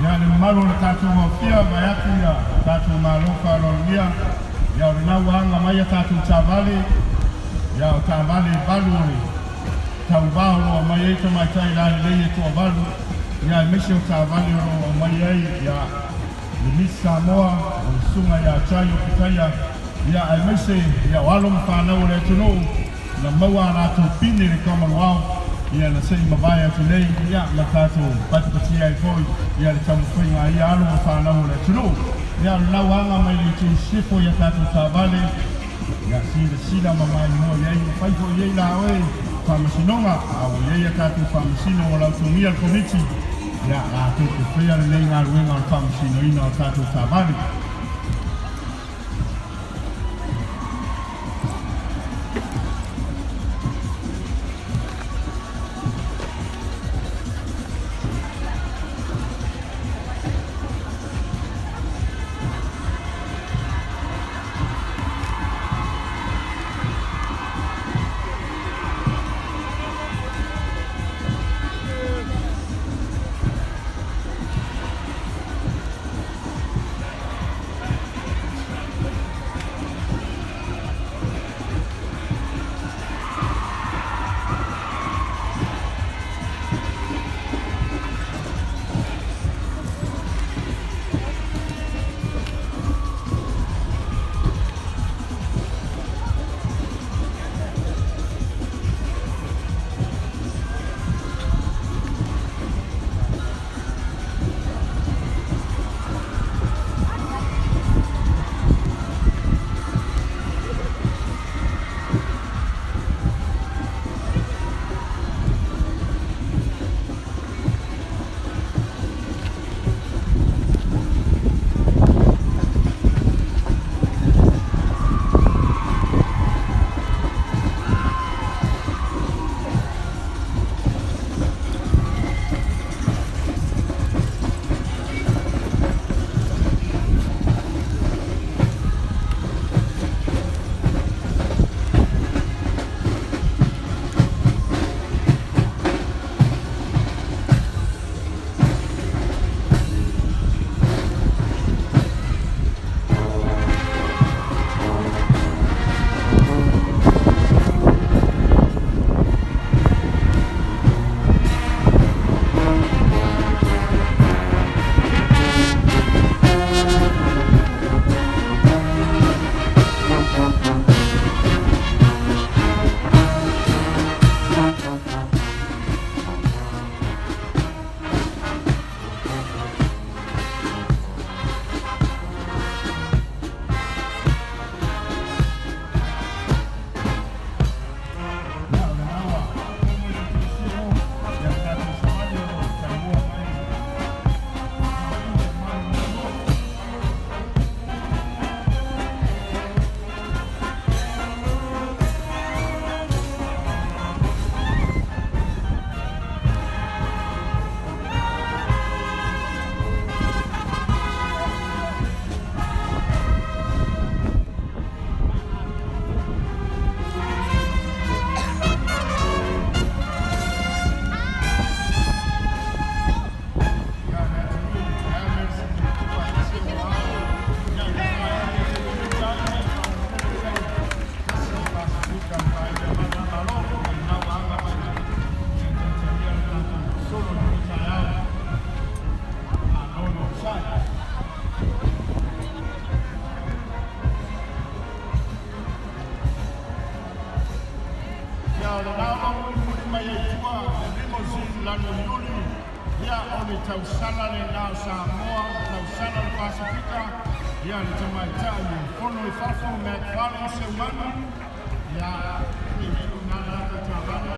Ia le mamalu o le tatou aofia vaeatu ia tatou malo faaaloalogia. Ia o lena ua aga mai a tatou taavale, ia o taavale e 8 o le tauvā o lo o aumai ai tamaitai lalelei e toavalu, ia aemaise o taavale o lo o aumai ai ia le Miss Samoa o le susuga ia Chai Opitaia, ia aemaise ia o alo ma fanau o le atunuu na maua a latou pine i le Commonwealth, ia na se i mavae atu nei, ia ma tatou patipatia ai foi ia le taumafaiga a ia alo ma fanau o le atunuu. Ia o lena ua aga mai le itu i sisifo ia tatou taavale, ia silasila ma maimoa i ai, ma fai foi i ai la oe faamasinoga, a ua i ai a tatou faamasino ua lautogia le Komiti, ia latou te faia lenei galuega o le faamasinoina o tatou taavale. le tausala le na o Samoa, tausala le Pasifika, ia le tamaitai o Fono i Fafo, MacFarlane Seumanu, ia i tuna tatou taavale.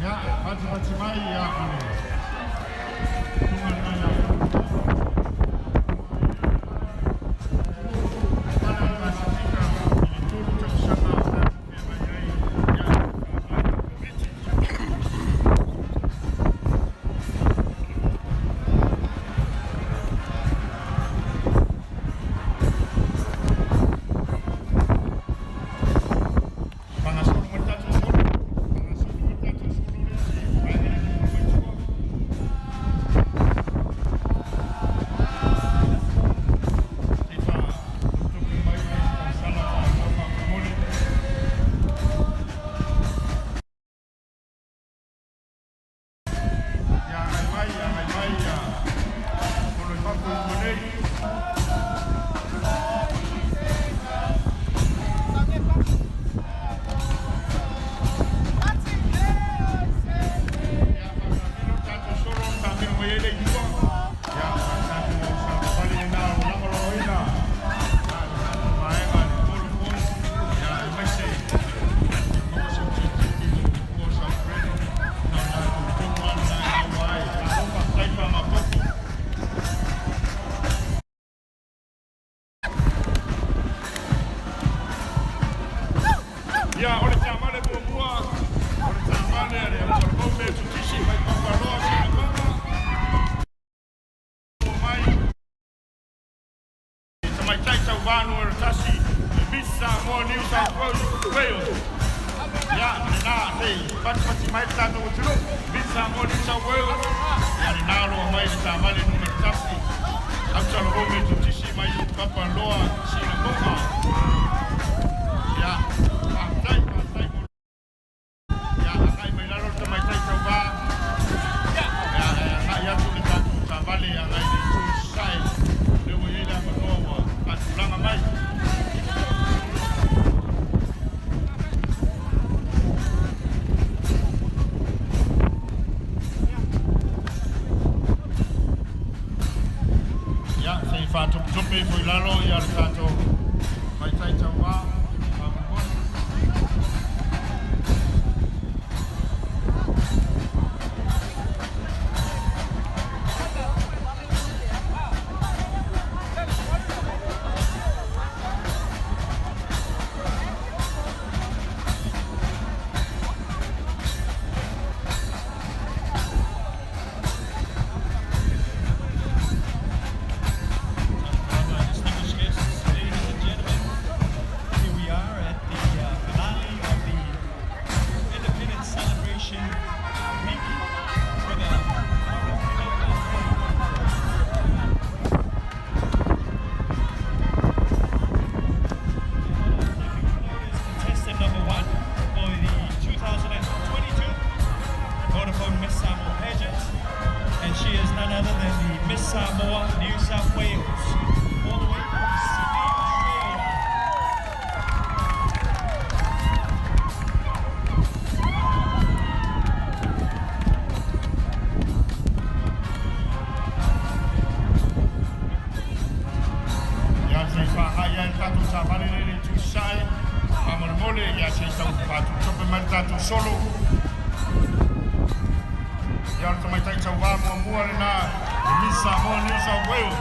Ia, fatifati mai ia o le tunga lena ia Fale o le Pasifika i le 3 tausaga o tatou feagai ai ia le faamai o le Koviti. Pagasolo mo le tatou solo, pagasolo mo le tatou solo le isi vaega le fono mai tua. Se i faatopetope mai le tausala faaloa faamolemole. Ia agai mai, agai mai ia fono i fafo i luma nei. Ia faatamilo le tatou solo, taamilo mai ai le iua. Ia tatou savavali lena o lagolagoina ia le tatou vaega le Vodafone, ia aemaise maua se utiititi mo ua South Credit na o tatou tonu lava lena e maua ai. Malo faafetai faamaopoopo. Ia, o le taavale muamua, o le taavale a le Autalavou Metotisi mai Papaloa Sinamoga mai tamaitai tauvā numera 1, le Miss Samoa New South Wales. Ia, lena sei fatifati mai le tatou atunuu, Miss Samoa New South Wales. Ia, lena o loa mai le taavale numera 1, Autalavou Metotisi mai Papaloa Sinamoga. Ia, faafetai, faafetai mo. Ia, agai mai lalo le tamaitai tauvā. Ia, agai atu le tatou taavale agai le itu i sasae. Lea ua i ai le avanoa ua faatulaga mai. Ia, se i faatopetope ifo i lalo ia le tatou maitai tauvā faamolemole. Our distinguished guests, ladies and gentlemen, here we are at the finale of the Independence Celebration Week for the is contestant number 1 for the 2022 Vodafone Miss Samoa pageant, and she is none other than the Miss Samoa New South Wales, all the way from Sydney, Australia. Ia, se i faagai ai le tatou taavale lea i le itu i sasae faamolemole. Ia, se i tau faatopetope mai le tatou solo. Ia, o le tamaitai tauvā muamua lena, le Miss Samoa New South Wales.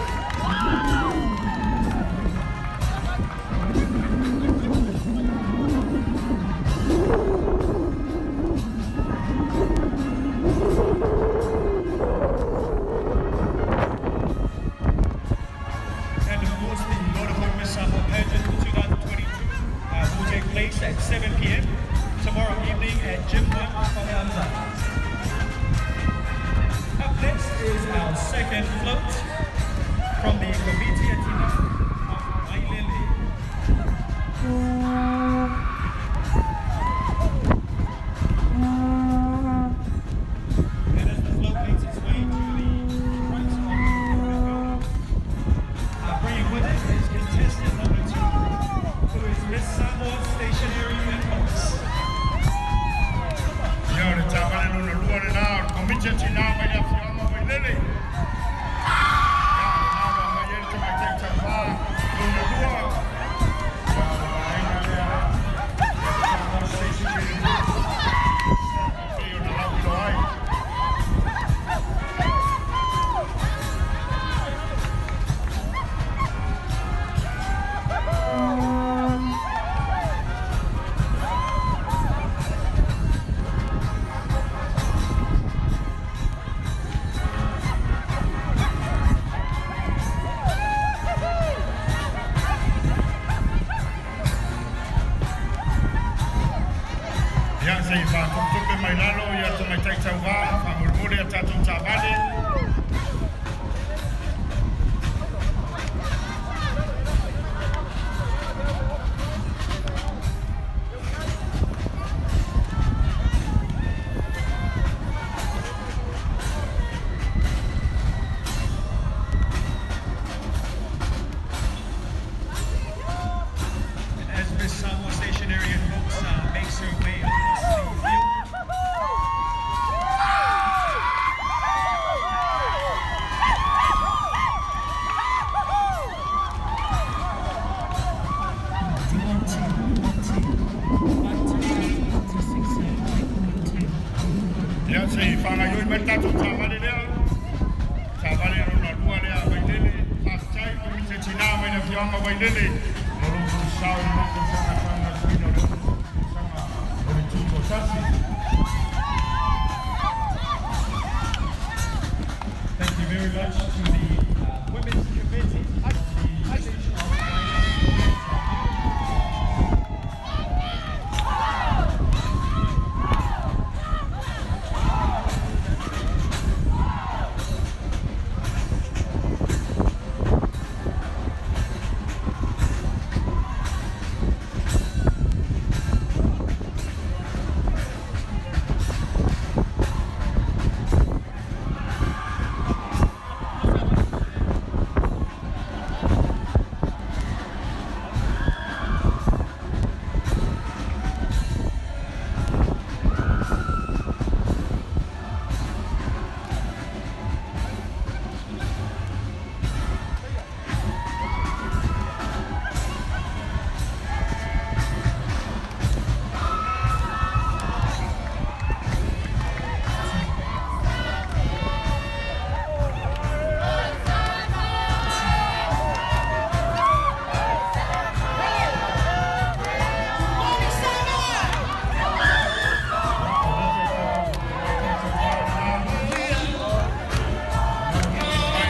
And of course, the Vodafone Miss Samoa pageant for 2022 will take place at 7 p.m. tomorrow evening at Gym 1 Faleata. Up next is our second float from the Komiti a Tina of Vailele. And as the float makes its way to the front of the government building, bringing with it is contestant number 2, who is Miss Samoa Stationery and Books. Ia, o le taavale lona lua lena o le Tina mai le afioaga o Vailele. Ia, lena ua mai ai le tamaitai tauvā lona lua. Ia, o le vaega lea ia Samoa Station pei ona lauiloa ai. Ia, se i faatuputupe mai lalo ia tamaitai tauvā faamolemole a tatou taavale. And as Miss Samoa Stationery and Books makes her way across the field, 12 12 5 2 2 6 0 8 1 2. Ia, se i faagaioi mai le tatou taavale lea, taavale lona lua lea a Vailele. Faafetai Komiti o Tinā mai le afioaga o Vailele mo lou sao i lenei tausaga faagasuina o le 60 tausaga o le Tutoatasi. Thank you very much to the Women's Committee, the Station of Vailele.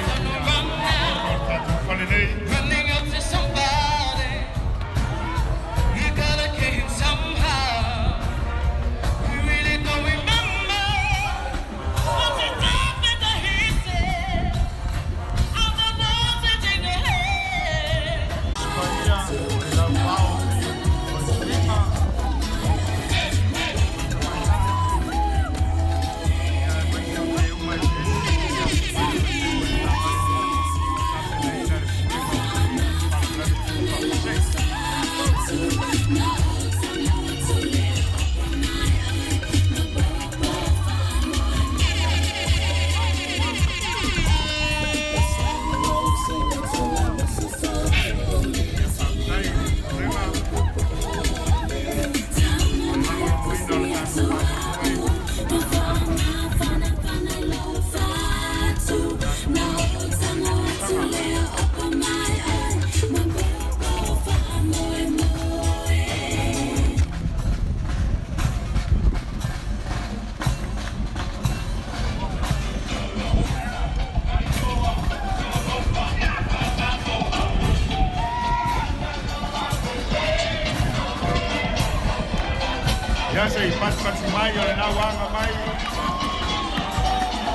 O le tatou falelei. Running up to somebody, you gotta get him somehow. You really don't remember what you did that he said. All the words in your head. Paia o le lauvao o le lima. Ia, aemaise o te uma i tapenaina le pulega o faalavelave tutupu faafuasei. Ia, faafetai i le pulega o le lagolagoina o le tatou faamoemoe tatou 60 tausaga. Ia, se i patipati mai o lena ua aga mai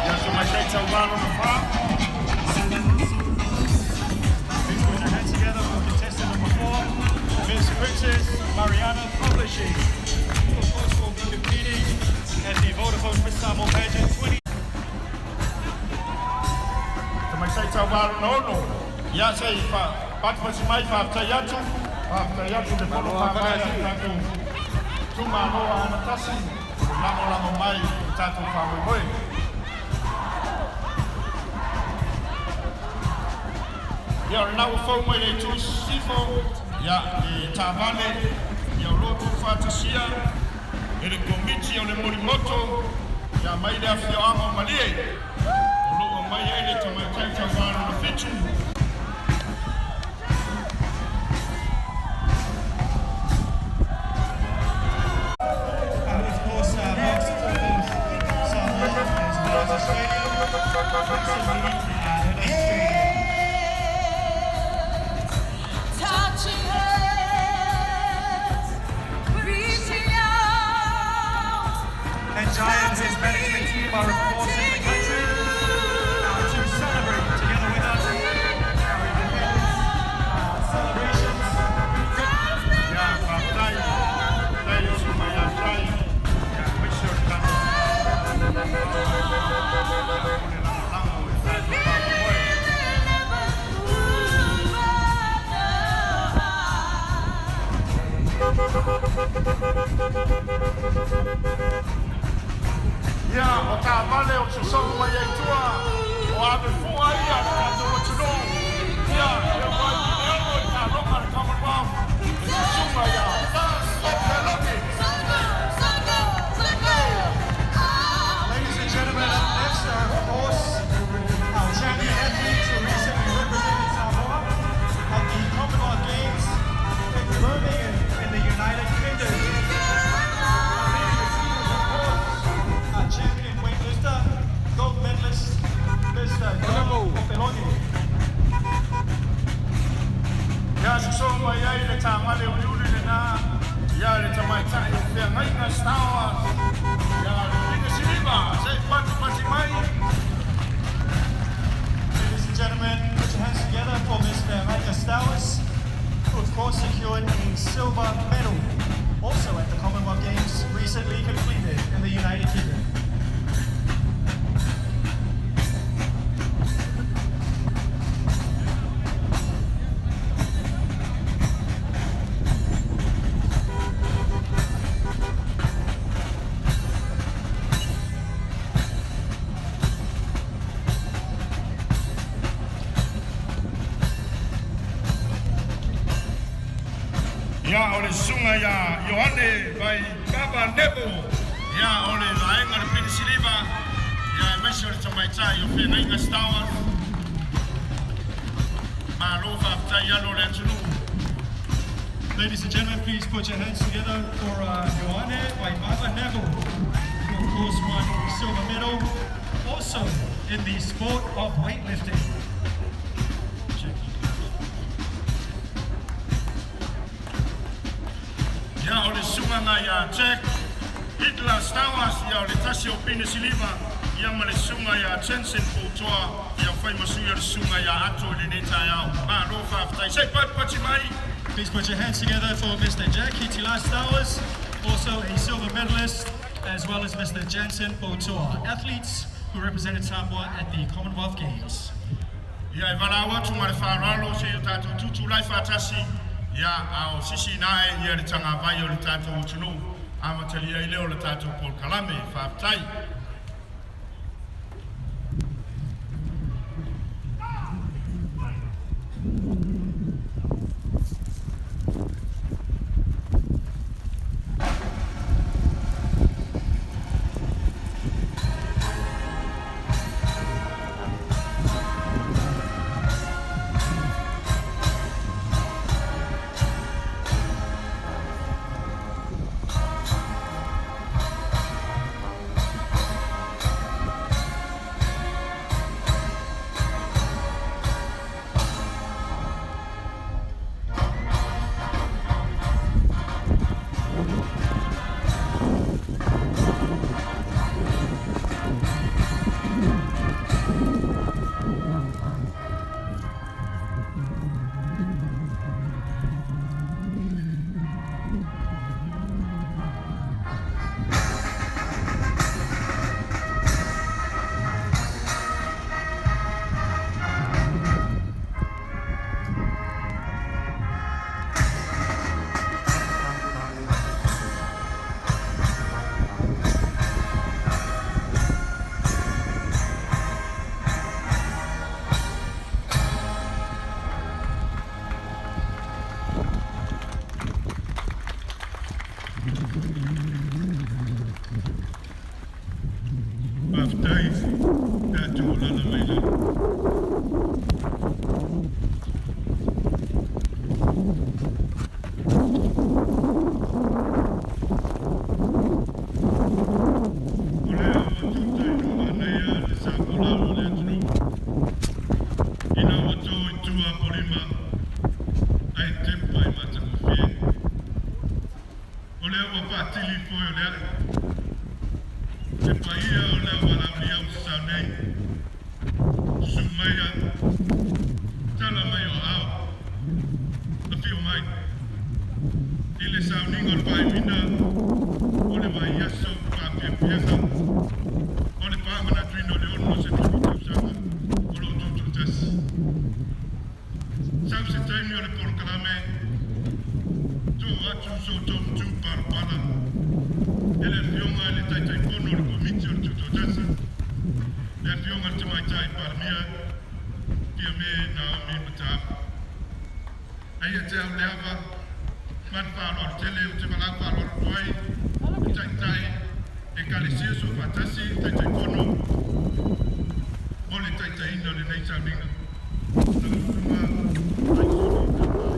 ia tamaitai tauvā lona fā. Please put your hands together for contestant number 4, Miss Princess Mariana Publishing, who of course will be competing at the Vodafone Miss Samoa Pageant 20. Tamaitai tauvā lona ono. Ia, se i patipati mai. Faafetai atu, faafetai atu le fono faavae a le tatou itumalo Aana Tasi o le lagolago mai i tatou faamoemoe. Ia o lena ua fou mai le itu i sisifo, ia, le taavale, ia o lo o tuufaatasia e le Komiti o le Molimoto, ia mai le afioaga o Malie, o lo o aumai ai le tamaitai tauva lona fitu. Who of course boxed for both Samoa as well as Australia recently in Australia. Touching hands, reaching out. And Jai and his management team are of course in the country to celebrate together with us our independence celebrations. Ia, faafetai, faafetai i le susuga ia Jai, ia, aemaise o le tatou ia mo le lagolago i le tatou faamoemoe. Ia, o taavale o sosoo mai ai tua, o ave fua ia a le tatou atunuu. Ia, ia mai i le ono i taaloga a le Commonwealth, le susuga ia Opeloge. Ladies and gentlemen, up next are of course our champion athletes who recently represented Samoa at the Commonwealth Games in Birmingham in the United Kingdom. Leading the team is of course our champion weightlifter, gold medalist, Mr. John Opeloge. Ia, sosoo mai ai le taavale uliuli lena, ia le tamaitai o Feagaiga Stowers, ia le pine siliva, se i patipati mai. Ladies and gentlemen, put your hands together for Ms. Feagaiga Stowers, who of course secured a silver medal also at the Commonwealth Games recently completed in the United Kingdom. Ia, o le susuga ia Ioane Vaibaba Nevo, ia, o le vaega le pine siliva, ia, aemaise o le tamaitai o Feagaiga Stowers. Malo faafetai alo o le atunuu. Ladies and gentlemen, please put your hands together for Ioane Vaibaba Nevo, who of course won a silver medal also in the sport of weightlifting. Ia, o le susuga ia Jack Hitler Stowers, ia, o le tasi o pine siliva, ia, ma le susuga ia Jensen Poutoa, ia, fai ma sui o le susuga ia Ato i lenei taeao. Malo faafetai, se i patipati mai. Please put your hands together for Mr. Jack Hitler Stowers, also a silver medalist, as well as Mr. Jensen Poutoa, athletes who represented Samoa at the Commonwealth Games. Ia, e valaau atu ma le faaaloalo se i o tatou tutulai faatasi, ia, a o sisiina ae ia le tagavai o le tatou atunuu amatalia ai lea o le tatou polokalame. Faafetai. tatou alala mai lalo. O lea ua tuta i luga nei le sa folau o le atunuu ina ua to i tua Apolima ae tepa i matagofie. O lea ua faatili foe o le ai le paia o le auvalaauliau sasao nei. Susu maia, tala mai o aao, afio mai i le sauniga o le faaiuina o le vaiaso faapiapiaga o le faamanatuina o le 60 tausaga o loo tutoatasi. Sau se taimi o le polokalame, tuu atu so outou matupalapala e le Afioga i le Taitaifono o le Komiti o le Tutoatasi, le Afioga i le Tamaitai Palemia Fiame Naomi Mataafa. Ae ia te au le ava ma le faaaloalo tele ou te valaau faaaloalo atu ai i Taitai Ekalesia Soofaatasi, Taitaifono mo le taitaiina o lenei sauniga. Lau Susuga Aisoli Tautai.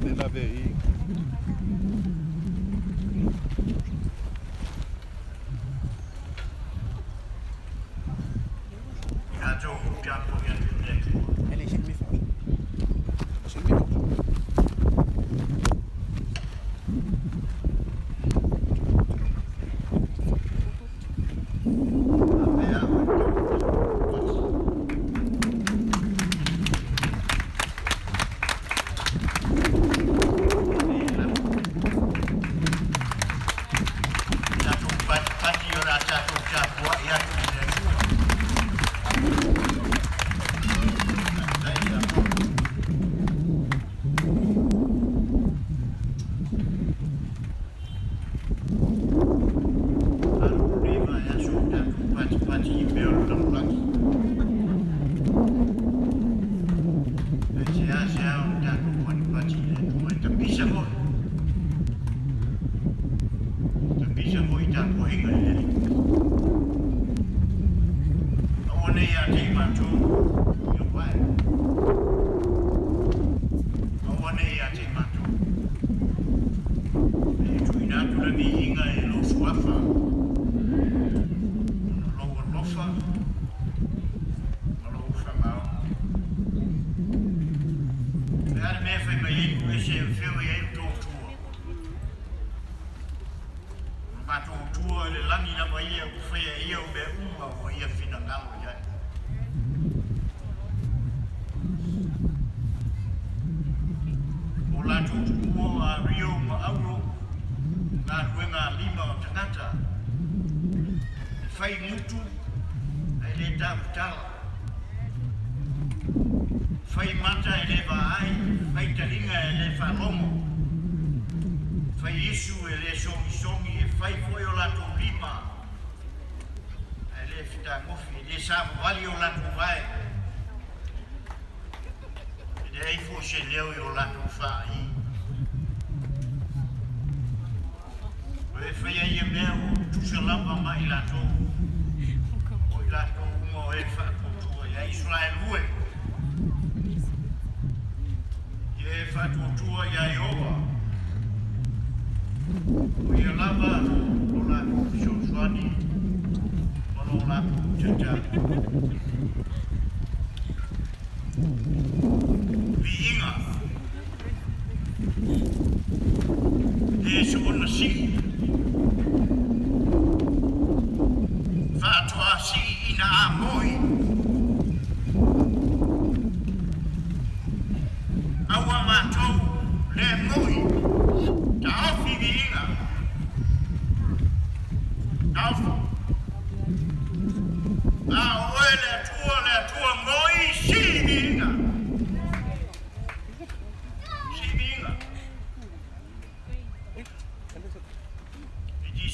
Det der ved i.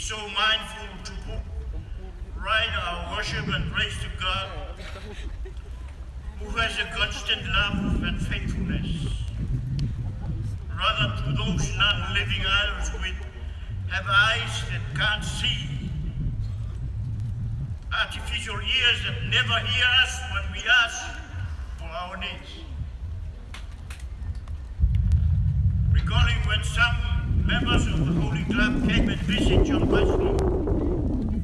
so mindful to put right our worship and praise to God, who has a constant love and faithfulness, rather to those non-living idols which have eyes that can't see, artificial ears that never hear us when we ask for our needs. Recalling when some members of the Holy Club came and visited John Wesley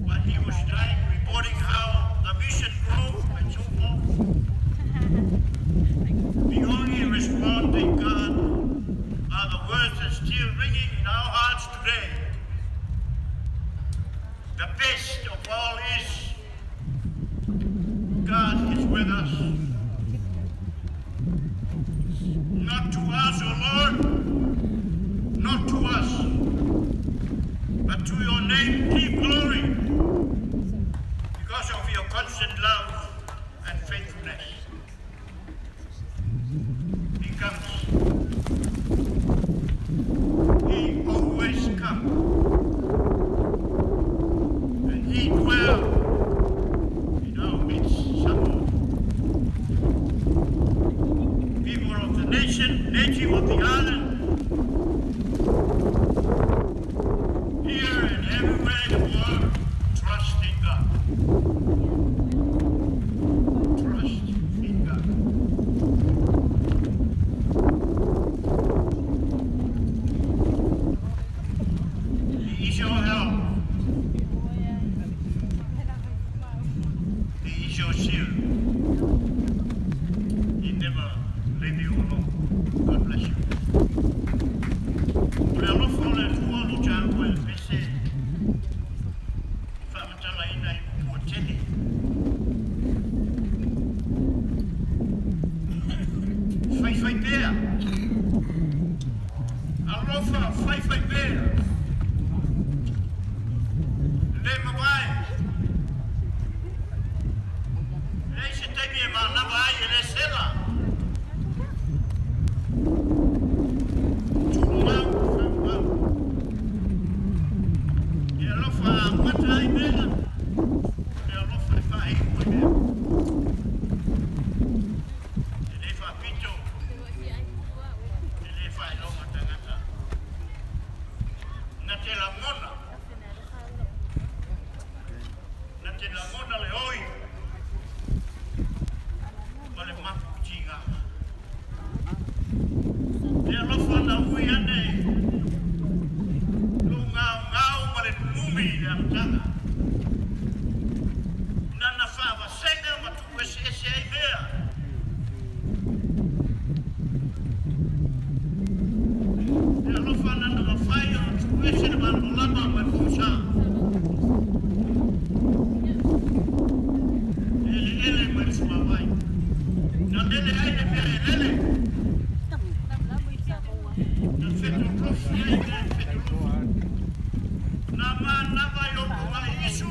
while he was dying, reporting how the mission grew and so forth. The only response they got are the words that are still ringing in our hearts today. The best of all is God is with us. Not to us, O Lord, not to us, but to your name keep glory, because of your constant love and faithfulness. He comes. He always comes. And he dwells in our midst somewhere. People of the nation, native of the island, here and everywhere in the world, trust in God. Trust in God. He is your help. He is your shield. He never leave you alone. God bless you. O le alofa o le Atua o lo tāua e pese whaamatala ina i pua tele. Whai whai pea. Alofa whai whai pea. Le mawai. Le se taimi e mālava ai e le sela. Tūmau, whaumau. E alofa a mata ai mea. E alofa e whaeiku ai mea. E le whapito. E le whaelonga tangata. Na te langona. Na te langona le oi. Ma le mapu tinga. Te alofa na ui ane. Lu ngau ngau ma le numi le amataga. Nana whaavasenga ma tu ese ese ai mea. Te alofa nana mawhai o tu ese le malolama ma le kousa. Ele ele ma le suawai. Na lele ai le mea e lele. Na whetorofi ai mea e whetorofi. Na mānawa i o mai isu.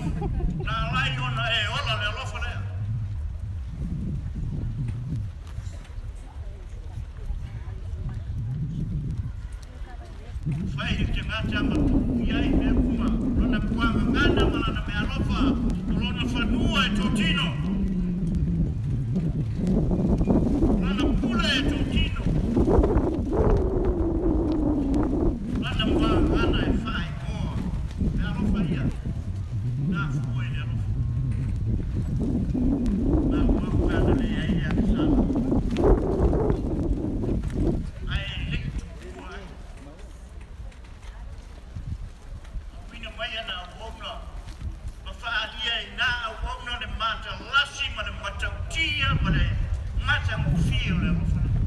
Na lai ona e ola le alofa lea. Whai te ngāti ama tuku iai mea kuma. Lona puanga ngana ma lana mea alofa. O lona whanua e tō tino. Lana pule e tō tino. Lana puanga ngana e whai moa. Mea alofa ia. Nā fua i le alofa. Nā mau kāna le ia ia ke sana. Ai le tukua ai. Pina mai ana au ona. Ma whaalia i nā au ona le mata lasi ma le matautia ma le mata ngofie o le alofa lea.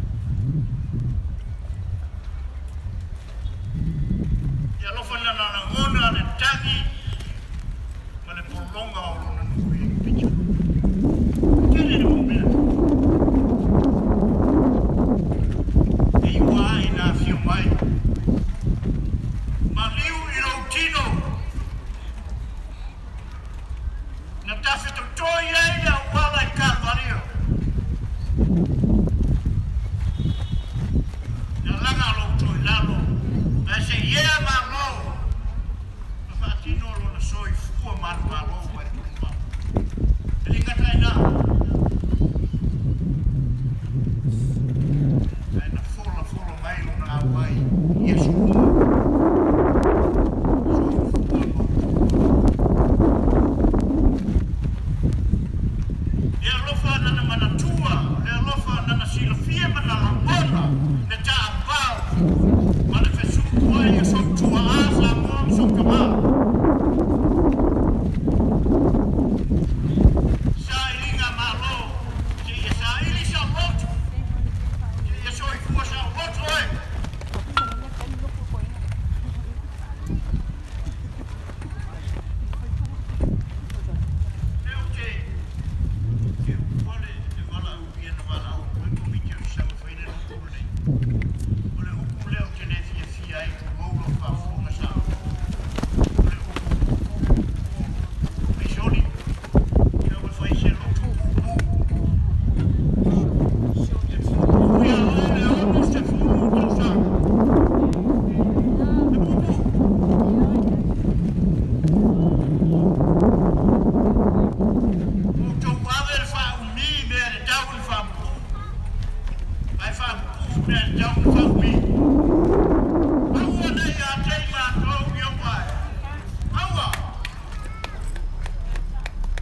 Te alofa na nangona le tangi ma le polonga o lona nui e pito. Tele le mumea. E iwa ai nā whio mai. Ma liu i lou tino. Na tawhito toi ai le auala i Kalvario. Na langa lou toi lalo. Na se iea ma lou. Ma whaatino manumalo mai atunuu. E le gata i na, ae na folafola mai lona auai i aso uma. Soifua ma le alofa nana manatua, le alofa nana silafia ma na lagona le taavao ma le fesu'u ai o soutua'a Samoa ma soutamā. Sailiga Malo, seia saili sau lotu, seia soifua sau loto e. Lea ou te pole le valaaulia na valaau atu ai Komiti o Sau e fai le lotu lenei. O le upu lea ou te le fiafia ai, tulou lau faafofoga Samoa. O le upu puupuu. Aisoli, sau e fai se lotu puupuu. E puupuu ia oe le 60 tausaga. E puupuu. Outou ave le faaumī mea le tau i le faamupuu. Ae faamupuu mea le tau i le faaumī. Aua nei ia te i matou i aua e. Aua.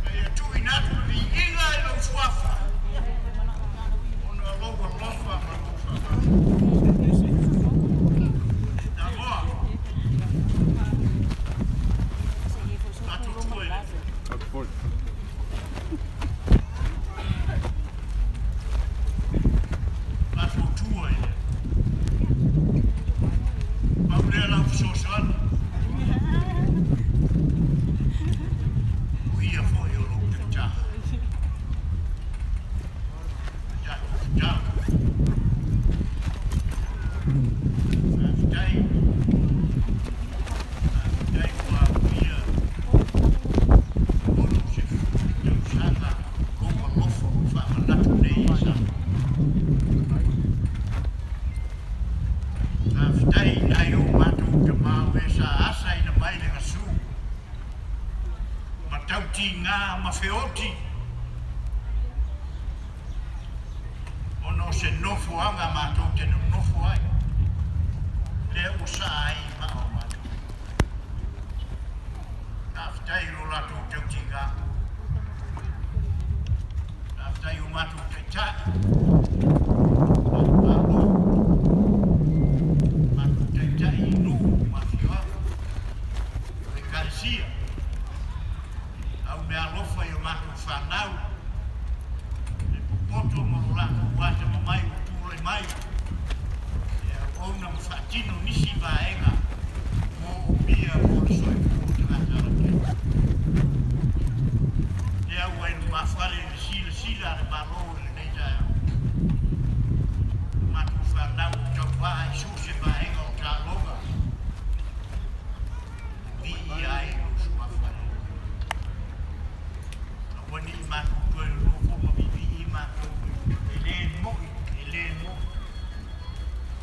A ia tuuina atu le viiga i lou suafa. Ona o lou alofa ma lou faamamalu. Samoa. Tatou tua i le Tatou tua i le Pau lea lau fesoasoani. O ia foi o lou tautā. Tatou tatalo. Faafetai. Faafetai ua aulia 60 tausaga lou alofa ua faamanatu nei i Samoa. Faafetai i nai o matou tamā o e sa asaina mai le gasu ma tautigā ma feoti ona o se nofoaga matou te nonofo ai lea ua saa ai i maa o matou. Faafetai i lo latou tautigā. Faafetai o matou taitai, manumalo, matou taitai i nuu ma afioaga, o ekalesia, au meaalofa i o matou fanau, le popoto ma lo latou atamamai ua tulai mai e auauna ma faatino nisi vaega moomia mo le soifua o tagata lautele. Lea ua i lumafale i le silasila a le Malo i lenei taeao. Matou fanau o tauvaa i so o se vaega o taaloga, viia ai lou suafa e. Aua ne i matou toe nonofo ma viivii matou e le mo'i, e le mo'i.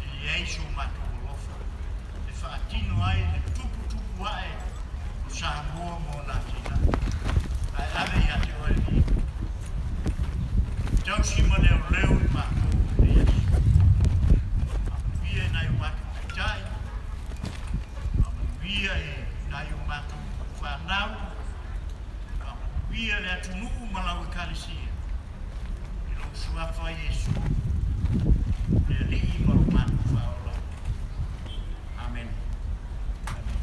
E leai so matou alofa e faatino ai le tuputupu ae o Samoa ma ona atinae. Ae ave ia te oe le viiga. Tausi ma leoleo i matou i lenei aso. Faamanuia i nai o matou taitai. Faamanuia i nai o matou fanau. Faamanuia le atunuu ma lau ekalesia. I lou suafa Iesu, le Alii ma lo matou Faaola. Amen. Amen.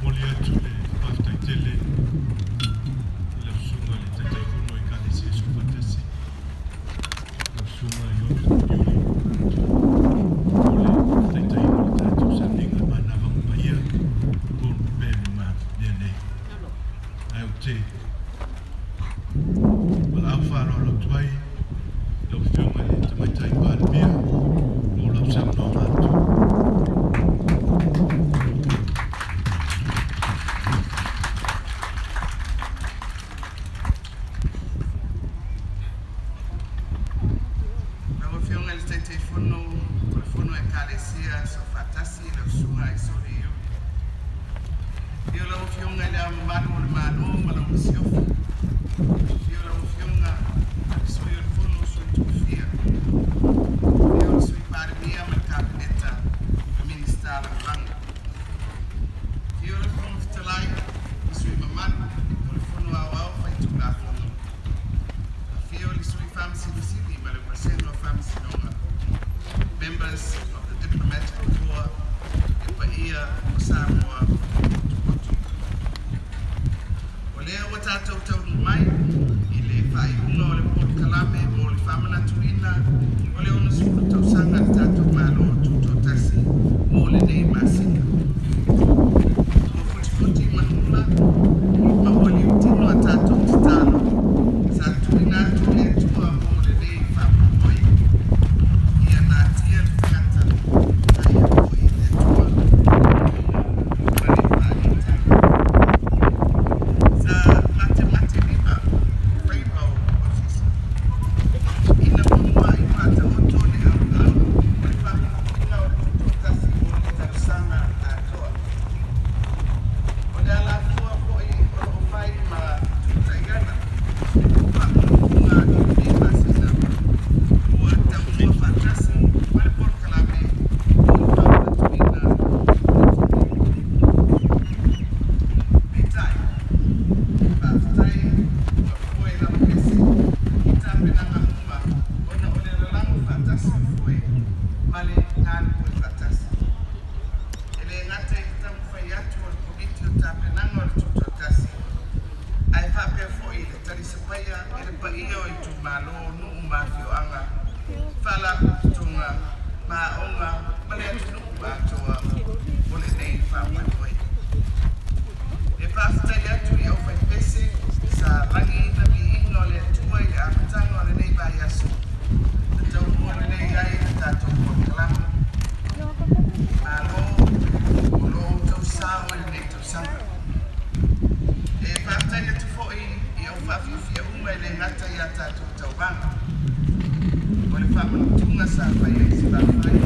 Momoli atu le faafetai tele i lau susuga i le Taitaifono o Ekalesia Soofaatasi, lau susuga Iuli, mo le taitaiga o le tatou sauniga manava paia. Afioga i Le Ao Mamalu o le Malo ma lau Masiofo. Afio lau Afioga i le Sui o le Fono a Sui Tofia. Afio le Sui Palemia ma le Kapeneta ma Minisita Lagolago. Afio le Fofoga Fetalai ma sui usufono mamalu o le Fono Aoao Faitulafono. Afio le Sui Faamasino Sili ma le Vasega o Faamasinoga. Members of the Diplomatic Corps, le paia o Samoa potopoto. O lea ua tatou taunuu mai i le faaiuga o le polokalame mo le faamanatuina o le 60 tausaga a le tatou Malo Tutoatasi mo lenei masina. Ua futifoti manula ma ua liutino a tatou tatalo sa tuuina atu i le Atua mo lenei faamoemoe. Ia natia le tagata a ia foi i le Atua ma le faaitaga. Sa matemate lima faiva o Mosese ina ua muai faataoto le auau o le faaputuputuga o le tutoatasi mo le tausaga atoa. O le alafua foi o loo fai ma tutaiana faaputuputuga i lenei masina ua taunua faatasi ma le polokalame mo le faamanatuina o le Peitai, faafetai ua foe lavapese i tapenaga uma ona o le lalago faatasi o foe ma le galulue faatasi. E le gata i le taumafai atu o le Komiti o Tapenaga o le Tutoatasi, ae faapea foi le talisapaia e le paia o itumalo, nuu ma afioaga, faalapotopotoga ma aoga ma le atunuu atoa o lenei faamoemoe. E faafetai atu i aufaipese sa lagiina viiga o le Atua i le amataga o lenei vaiaso na taunuu lelei ai le tatou polokalame. Malo o lo outou sao i lenei tausaga. E faafetai atu foi i au faafiafia uma e le gata i a tatou tauvaga. O le faamanatuga sa faia i Salafai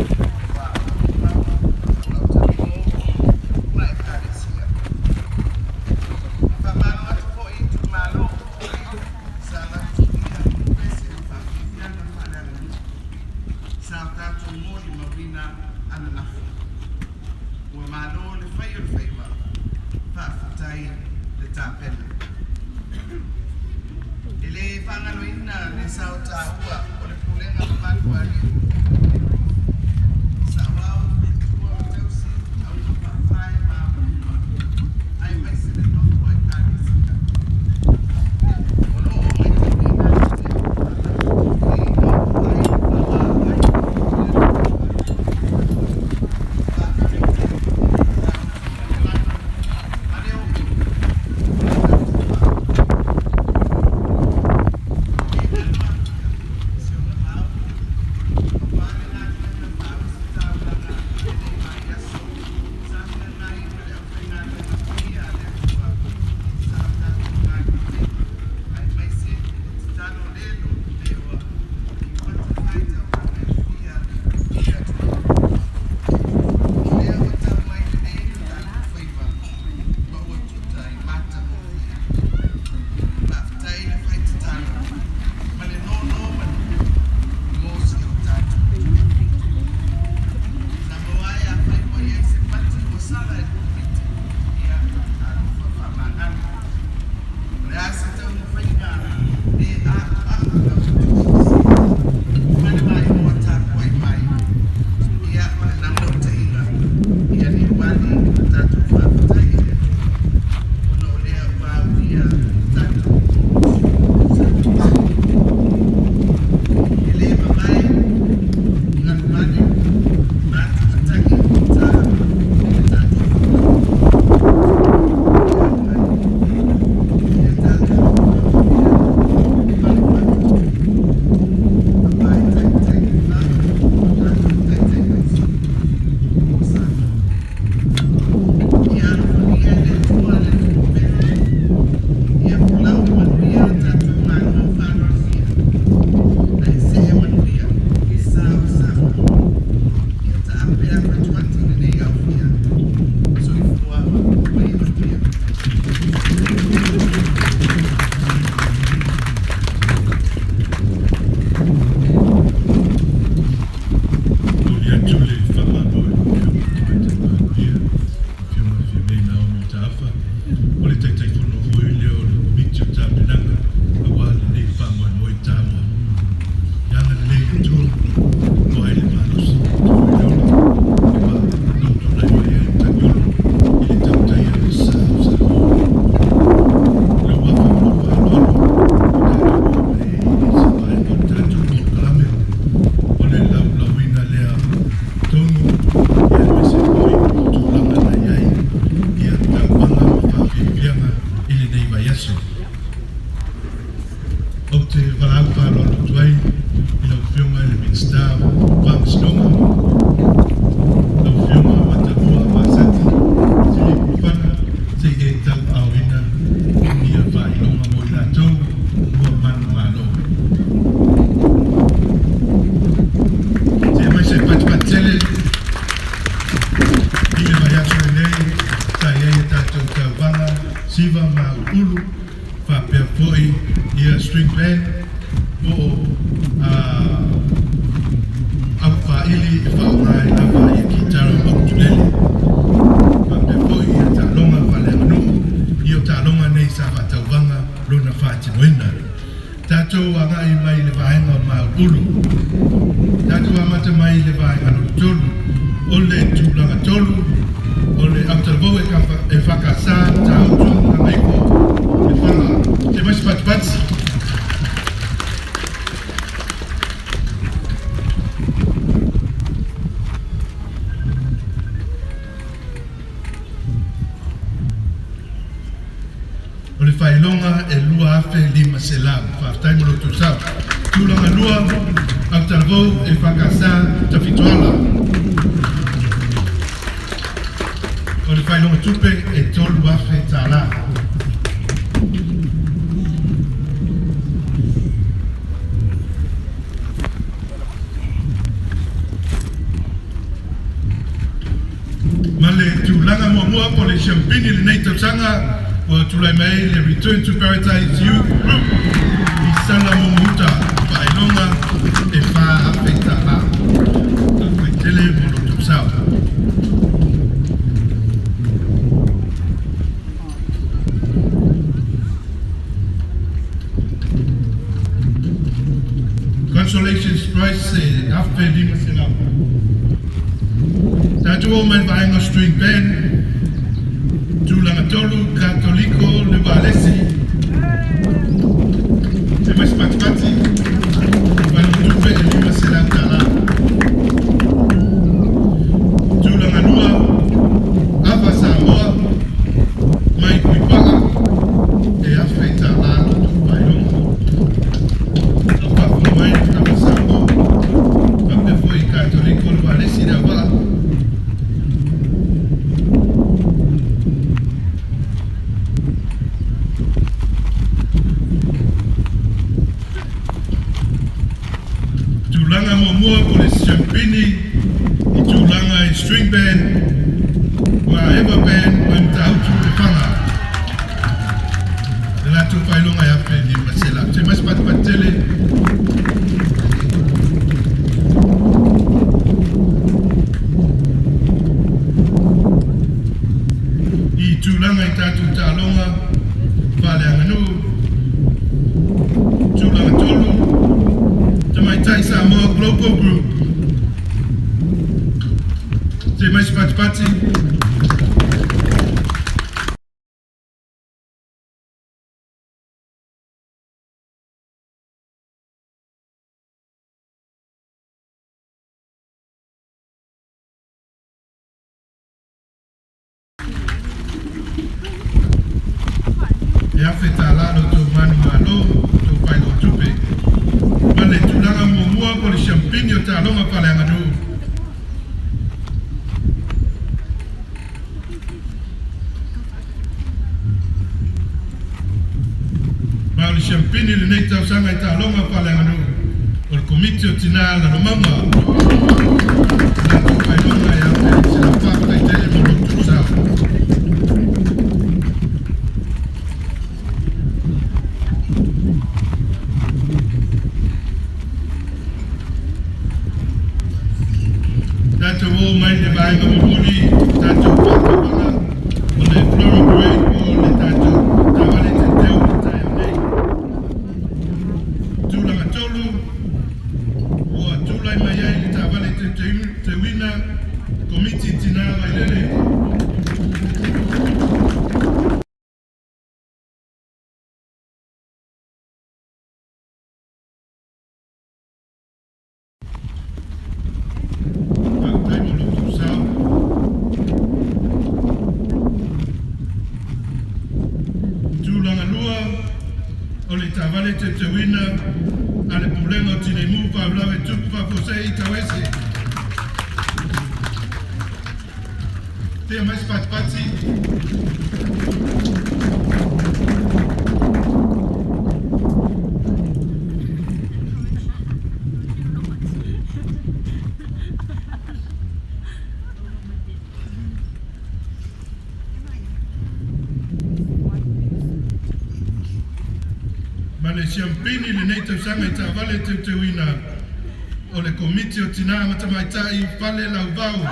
wa Aoga Autalavou ma Ekalesia. Faamalo atu foi i itumalo sa lafotulia pese ma faafiafiaga faaleaganuu sa tatou molimauina ananafi. Ua malo le fai o le faiva, faafetai le tapena. E le faagaloina le sao taua o le pulega mamalu a alii saoao, faletua ma tausi, auga faafae ma amaluma, aemaise le nofo a Ekalesia. O loo matauina le faalauteleina o aiga faavaai i le atunuu atoa. Faafetai tele la outou lagolago ma le omai o le tatou faamoemoe. E le galo atu si ona maau. Siva ma Ulu faapea foi ia string band po o aufaili e faaaoga ai lava ia kitara ma ukulele. Faapea foi ia taaloga faaleaganuu ia o taaloga nei sa faatauvaga lona faatinoina. Tatou agai mai le vaega o Maulu. Tatou amata mai le vaega lona tolu. O le tulaga tolu o le autalavou e fakasa Tautu Gagaifo Lefaga. Se mai se patipati. O le faailoga e 2500. Faafetai mo lo outou sao. Tulaga lua, Autalavou EFKS Tafitoala. O le faailoga tupe e 3000 tālā. Ma le tulaga muamua po o le siampini i lenei tausaga ua tulai mai ai le Return to Paradise Youth Group i Salamumuuta, faailoga e 4000 tālā. Faafetai tele mo lo outou sao. Consolations Prize e 1500. Tatou oo mai le vaega o String Band, Tulaga tolu, Katoliko le Ualesi. E mai se patipati, faailoga tupe e 500 tālā. Tulaga lua, Ava Samoa mai Puipaa e 1000 tālā lo outou faailoga. O faafofoga mai Ava Samoa, faapea foi Katoliko le Ualesi le auvaa. Tulaga muamua po le siampini i tulaga i string band ma Eva Band mai Matautu Lefaga. Le latou faailoga e 1500. Se mai se patipati tele. I tulaga i tatou taaloga faaleaganuu, tulaga tolu, Tamaitai Samoa Global Group. Se mai se patipati. E 1000 tālā lo outou manumalo, tou faailoga tupe. Ma le tulaga muamua po le siampini o taaloga faaleaganuu. Ma o le siampini lenei tausaga i taaloga faaleaganuu o le Komiti o Tinā Lalomauga. Latou faailoga e 1100. Faafetai tele mo lo outou sao. Tatou oo mai le vaega mulimuli tatou faatauvaga o le Floral Parade po o le tatou taavale teuteu i le taeao nei. Tulaga tolu ua tulai mai ai le taavale teuteuina Komiti Tinā Vailele. Faafetai mo lo outou sao. Tulaga lua o le taavale teuteuina a le Pulega o Tineimu, Faalavelave Tutupu Faafuasei Tauese. Tea mai se patipati. Na le siampini lenei tausaga i taavale teuteuina o le Komiti o Tinā ma Tamaitai Fale Lauvao.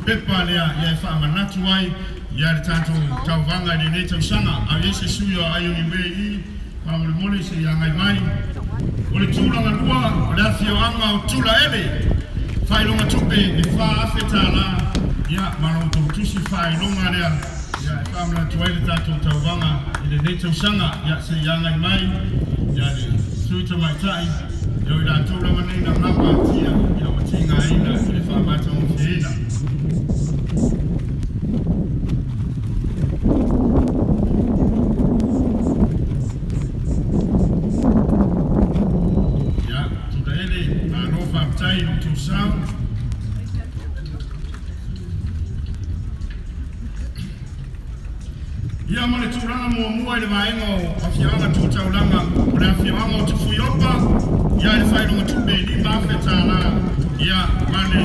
Pepa lea ia e faamanatu ai ia le tatou tauvaga i lenei tausaga au iai se sui o Aioni Way i faamolemole se iagai mai. O le tulaga lua o le afioaga o Tulaele faailoga tupe e $4,000 ia ma lo outou tusi faailoga lea ia e faamanatu ai le tatou tauvaga i lenei tausaga ia se iagai mai ia le sui tamaitai ia o i latou lava nei na gapa atia ia ua tigaina i le faamatagofieina. Ia ma le tulaga muamua i le vaega o afioaga tu taulaga o le afioaga o Tufuiopa ia i le faailoga tupe e $5,000 ia ma le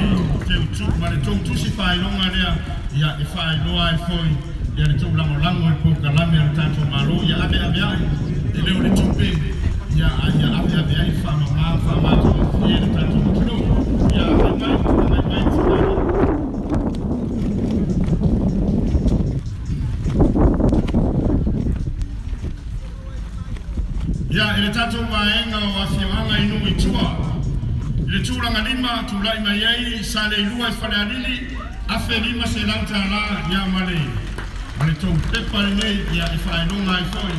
ma le toutusi faailoga lea ia e faailoa ai foi ia le taulagolago i le polokalame a le tatou Malo ia aveave ai e le o le tupe ia ia aveave ai faamama faamatagofie le tatou atunuu ia agai mai tinana. Ia, e le tatou vaega o afioaga i nuu i tua. I le tulaga lima, tulai mai ai sa le ilua i Falealili, $1,500 ia ma le tou pepa lenei ia e faailoga ai foi.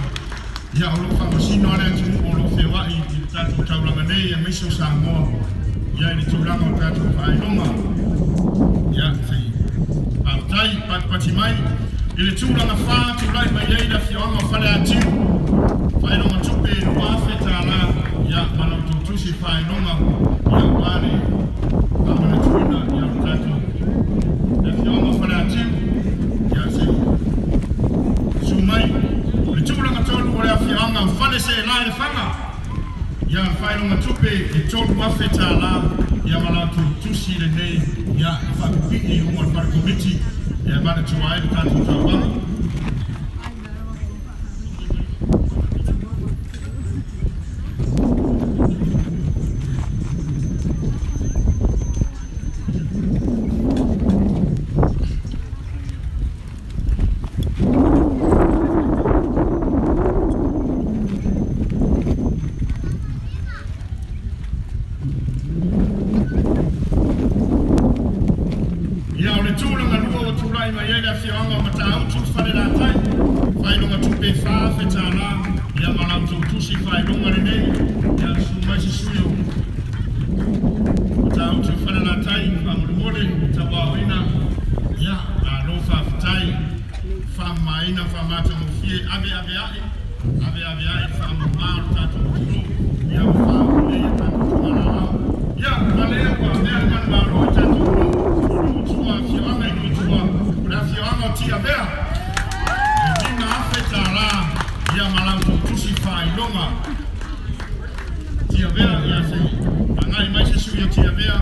Ia o loo faamasino a le atunuu o loo feoai i le tatou taulaga nei aemaise o Samoa ia i le tulaga o tatou faailoga. Ia, sei faafetai patipati mai. I le tulaga fa, tulai mai ai le afioaga o Faleatiu, faailoga tupe $2,000 Ia, ma la outou tusi faailoga, ia, aua le faamanatuina, ia, o le tatou Afioga o Faleatiu, ia, se i susu mai. O le tulaga tonu o le afioaga o Faleseela i Lefaga, ia, o le faailoga tupe e $3,000, ia, ma la outou tusi lenei, ia, e faapipii i luga o le fale komiti e manatua ai le tatou tauvaga. Ia, o le tulaga lua ua tulai mai ai le afioaga o Matautu, Falelatai, faailoga tupe e $4,000, ia ma la outou tusi faailoga lenei, ia susu mai se sui o Matautu, Falelatai, faamolemole, tauaoina, ia, malo faafetai, faamamaina, faamatagofie, ave ave ae, ave ave ae le faamama o le tatou atunuu, ia ua faaoo nei a tatou tumalala. Ia, ma lea ua avea le manumalo i tatou nuu, o nuu tua, afioaga i nuu tua, o le afioaga o Tiavea, e $5,000, ia ma la outou tusi faailoga. Tiavea, ia se agai mai se sui o Tiavea.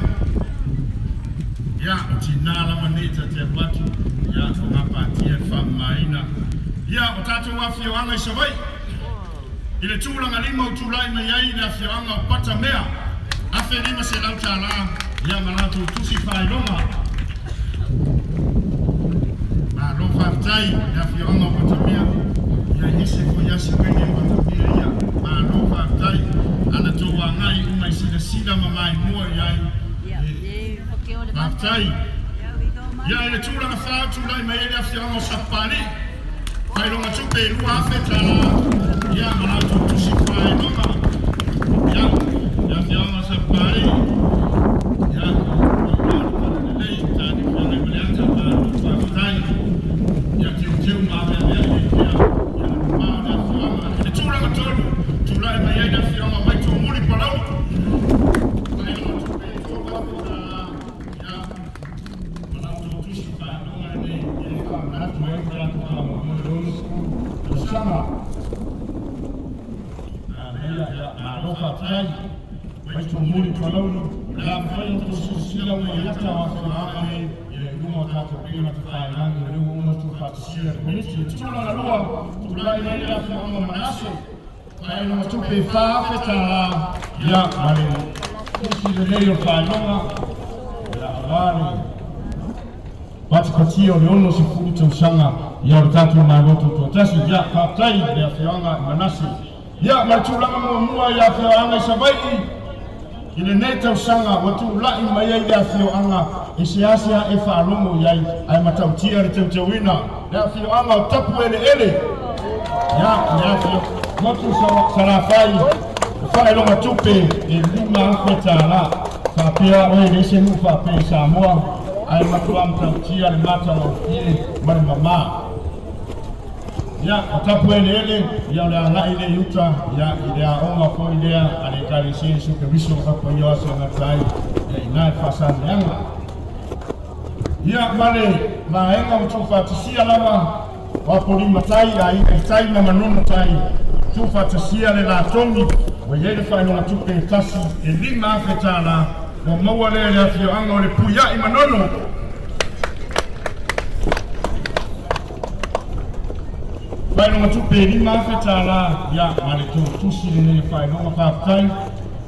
Ia, o tinā lava nei ta te alu atu, ia, o gapatia le faamamaina. Ia, o tatou afioaga i Savaii, i le tulaga lima ua tulai mai ai le afioaga o Patamea, $1,500, ia ma latou tusi faailoga. Malo faafetai le afioaga o Patamea, ia e ese foi lava si uini o Patamea ia. Malo faafetai, ana tou agai uma i silasila ma maimoa i ai. Faafetai. Ia, i le tulaga fa ua tulai mai ai le afioaga o Sapapalii, faailoga tupe e $2,000, ia ma la outou tusi faailoga. Ia, le afioaga o Sapapalii, ia, o le tala lelei, tani feagai ma le ata, malo faafetai. Ia, teuteu ma aveaveai ai pea, ia le mama o le afioaga. I le tulaga tolu, tulai mai ai le afioaga o Vaituomuli Palauli, faailoga tupe e $3,000, ia, ma la outou tusi faailoga lenei e faamanatu ai le tatou faamoemoe i le 60 tausaga. Ia, malo faafetai. Vaituomuli Palauli, o le a mafai ona outou silasila uma i ata o afioaga nei i luga o tatou upega tafailagi, o lea ua uma tuufaatasia e le Komiti. I le tulaga lua, tulai mai le afioaga o Manase, faailoga tupe e $4,000, ia, ma le tusi lenei o le faailoga, ia, aua le patipatia o le 60 tausaga, ia, o le tatou Malo Tutoatasi. Ia, faafetai i le afioaga i Manase. Ia, ma le tulaga muamua i afioaga i Savaii, i lenei tausaga ua tulai mai ai le afioaga e seasea e faalogo i ai ae matautia le teuteuina, le afioaga o Tapueleele. Ia, le afio motu Salafai, o faailoga tupe e $5,000. Faapea oe le ese nuu faapea i Samoa ae matua matautia le matagofie ma le mama. Ia, o Tapueleele, ia o le agai lea i uta, ia, i le aoga foi lea a le Ekalesia Iesu Keriso o paia o aso e gata ai, ia i ina e faasaneaga. Ia, ma le vaega ua tuufaatasia lava, o Apolima Tai, Aiga i Tai ma Manono Tai, tuufaatasia le latogi, ua i ai le faailoga tupe e tasi e $5,000, ua maua lea i le afioaga o Lepuiai Manono. Faailoga tupe e $5,000, ia, ma le tou tusi lenei o faailoga faafetai.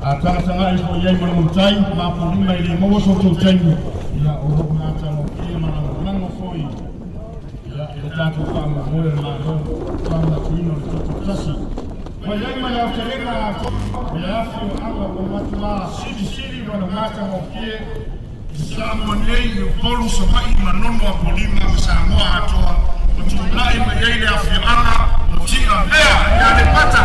A tagatagai foi i ai ma le matai ma Apolima e le maua so outou taimi, ia, o lo o matagofie ma lagolago foi, ia, i le tatou faamoemoe o le Malo, faamanatuina o le tutoatasi. Ua i ai ma le aotelega atoa o le afioaga ua matua silisili lona matagofie I Samoa nei, i Upolu, Savaii, Manono, Apolima ma Samoa atoa, ua tulai mai ai le afioaga o Tiavea i Aleipata.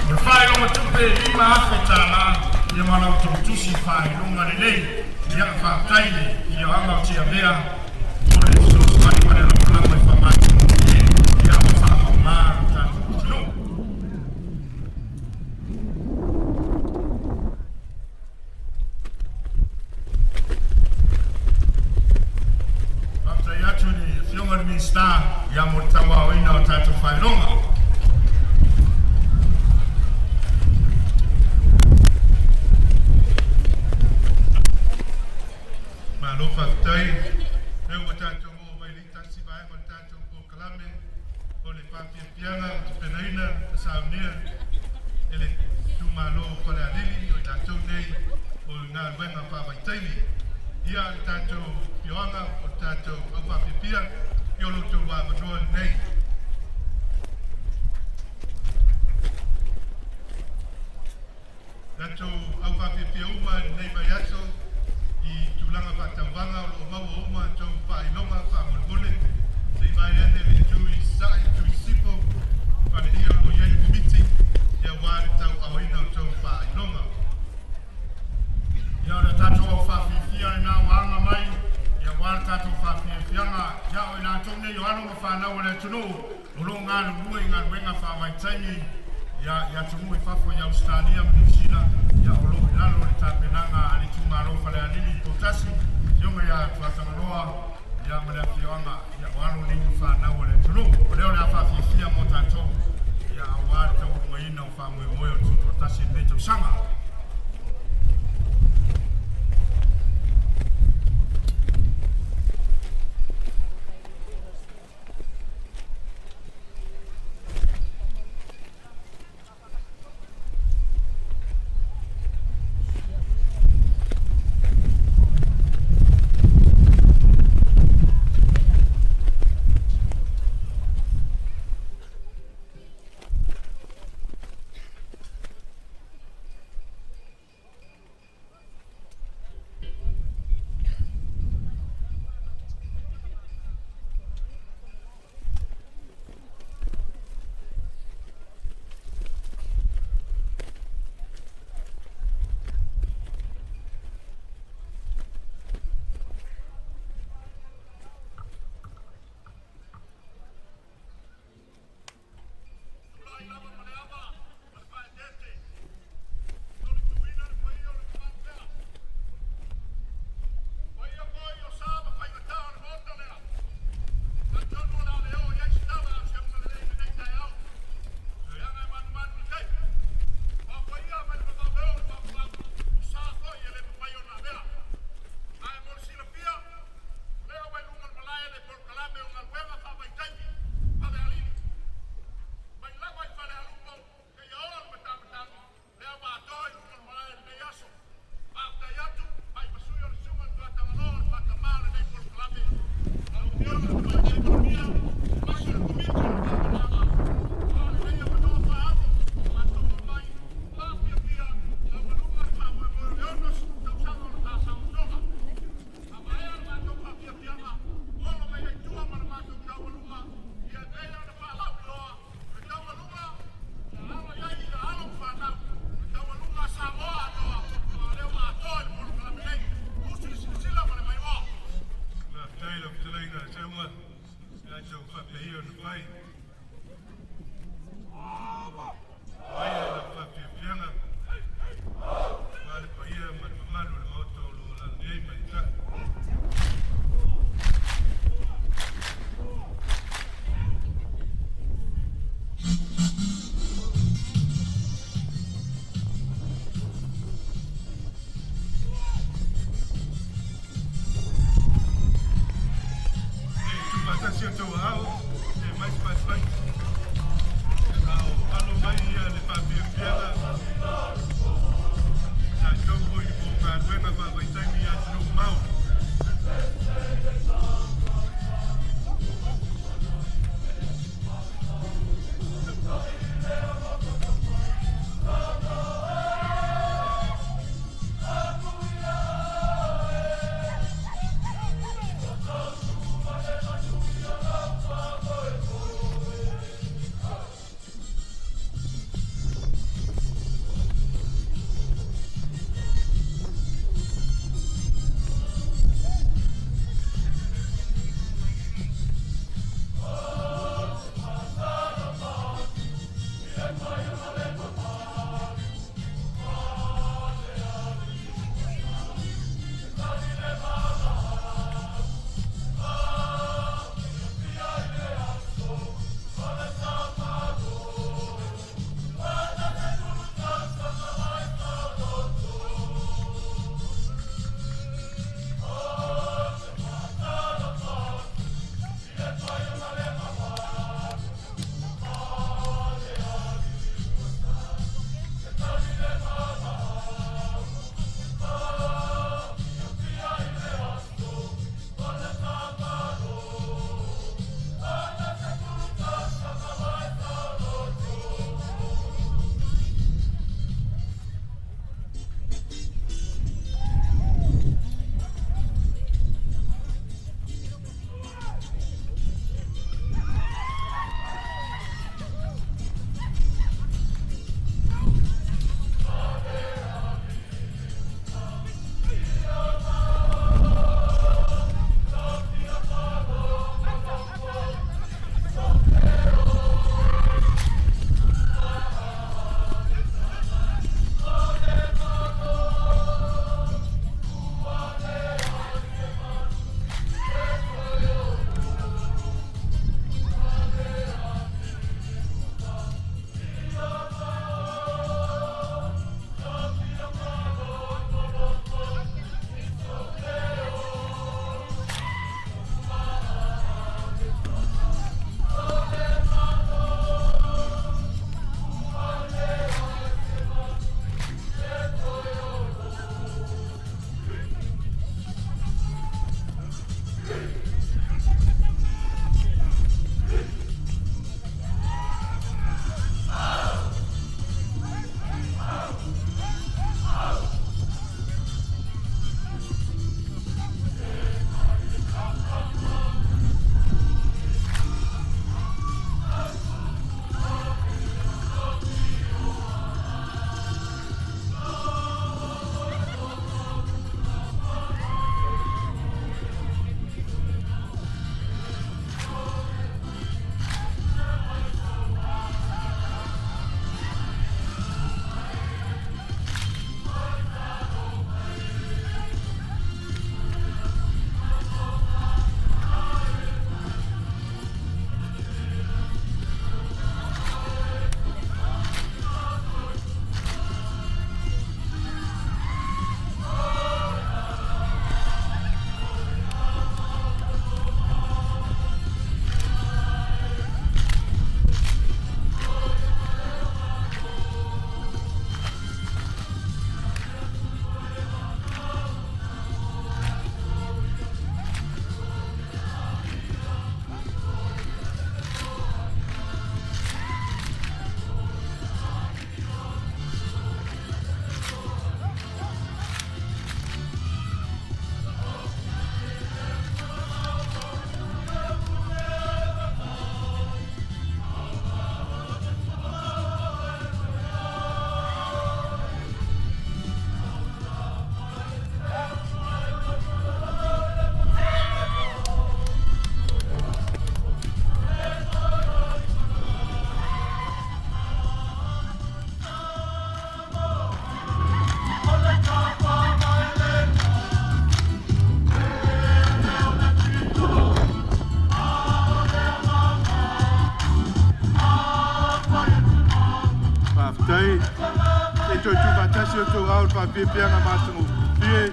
O le faailoga tupe e $5,000 ia ma la outou tusi faailoga lelei. Ia, faafetai i le afioaga o Tiavea mo le fesoasoani ma le lagolago e faamagimogofie ia ma faamama lo tatou atunuu. Minisita ia mo le tauaoina o tatou faailoga. Malo faafetai. Lea ua tatou oo mai le tasi vaega o le tatou polokalame o le faafiafiaga o tapenaina ma saunia e le itumalo o Falealili o i latou nei o galuega faavaitaimi. Ia le tatou afioaga o le tatou aufaafiafia, ia o lo outou avanoa lenei. Tatou aufaafiafia uma i lenei vaiaso i tulaga faatauvaga o loo maua uma tou faailoga faamolemole se i vae ane le itu i sasae itu i sisifo faleia o loo i ai le komiti ia aua le tauaaoina o tou faailoga. Ia o le tatou au faafiafia lena ua aga mai, ia aua le tatou faafiafiaga, ia o i latou nei o alo ma fanau a le atunuu o loo galulue i galuega faavaitaimi ia i atunuu i fafo i Ausetalia ma Niu Sila, ia o loo i lalo o le tapenaga a le itumalo Falealili i Poutasi, afioga ia Tuatagaloa ia ma le afioaga, ia o alo nei ma fanau a le atunuu. O lea o le a faafiafia mo tatou ia aua le taualumaina o faamoemoe o le tutoatasi i lenei tausaga. Faafetai lau fetalaiga Seuga i latou faapea ona fai. Paia i lau faafiafiaga aua le paia ma le mamalu o le Maota o lo o alaala nei ma ita'i. E tuufaatasi outou aao e mai se fasifasi a o alo mai ia le faafiafiaga tatou foi mo galuega faavaitaimi i atunuu mamao. Faafetai e toe tuufaatasi o tou ao le faafiafiaga matagofie.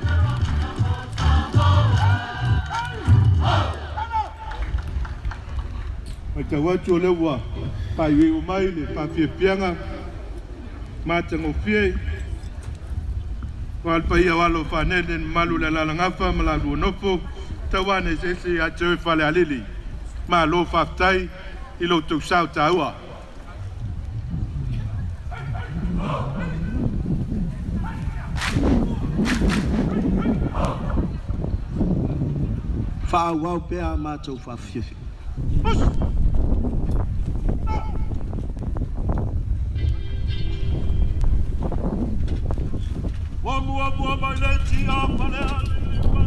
Matau atu o lea ua faaiuiu mai le faafiafiaga matagofie. Ua le paia o alo o Fanele, mamalu le alalagafa ma la lua nofo, tauana eseese ia te oe Falealili. Malo faafetai i lo outou sao taua. Faaauau pea a matou faafiafia. Mua mua mai le tia Falealili ma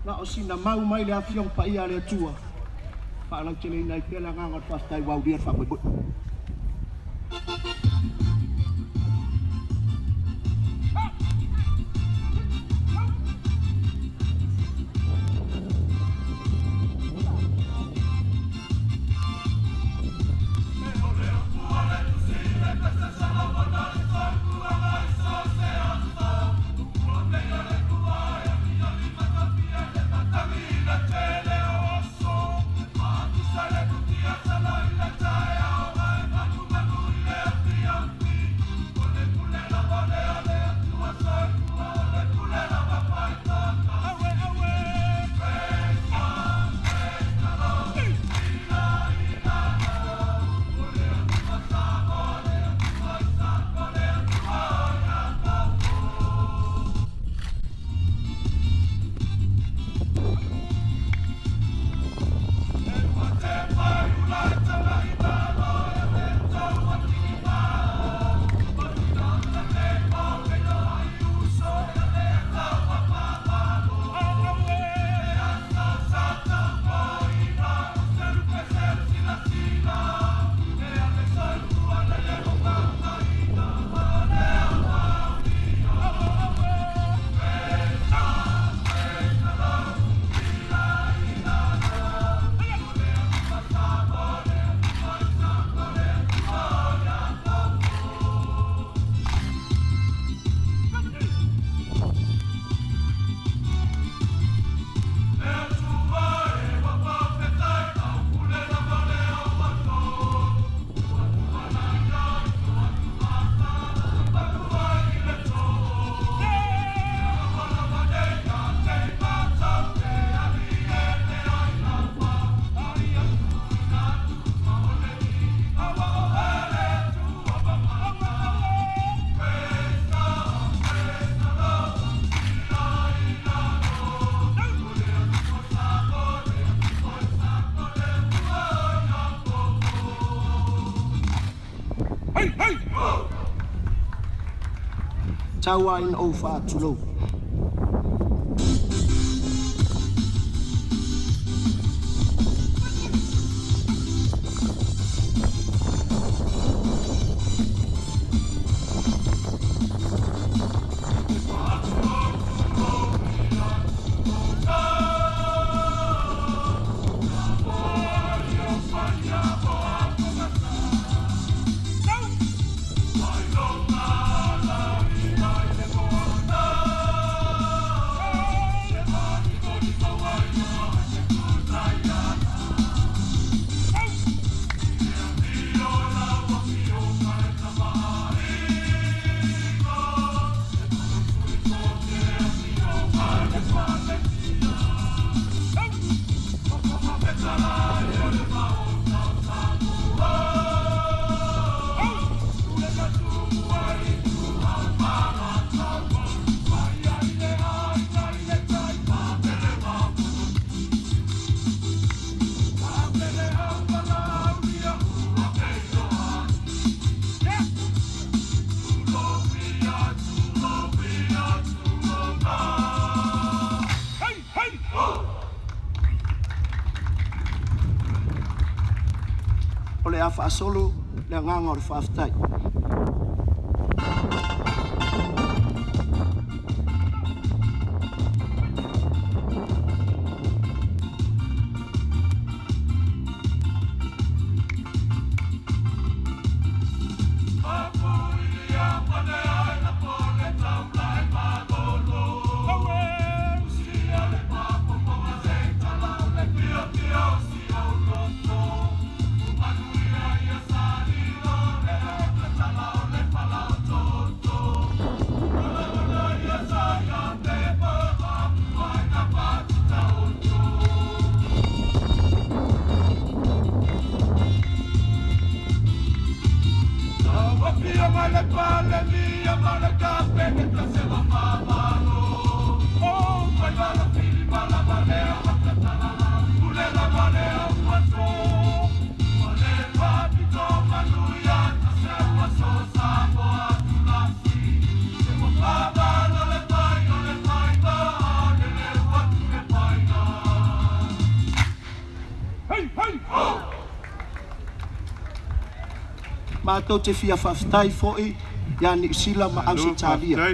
Na o sina mau mai le afioga paia a le Atua. Faalauteleina ai pea le agaga o le faafetai ua aulia le faamoemoe. Tau ina ou faatulou. Le a faasolo le agaga o le faafetai. Mātou te fia faafetai fo'i ia Niu Sila ma Ausetalia.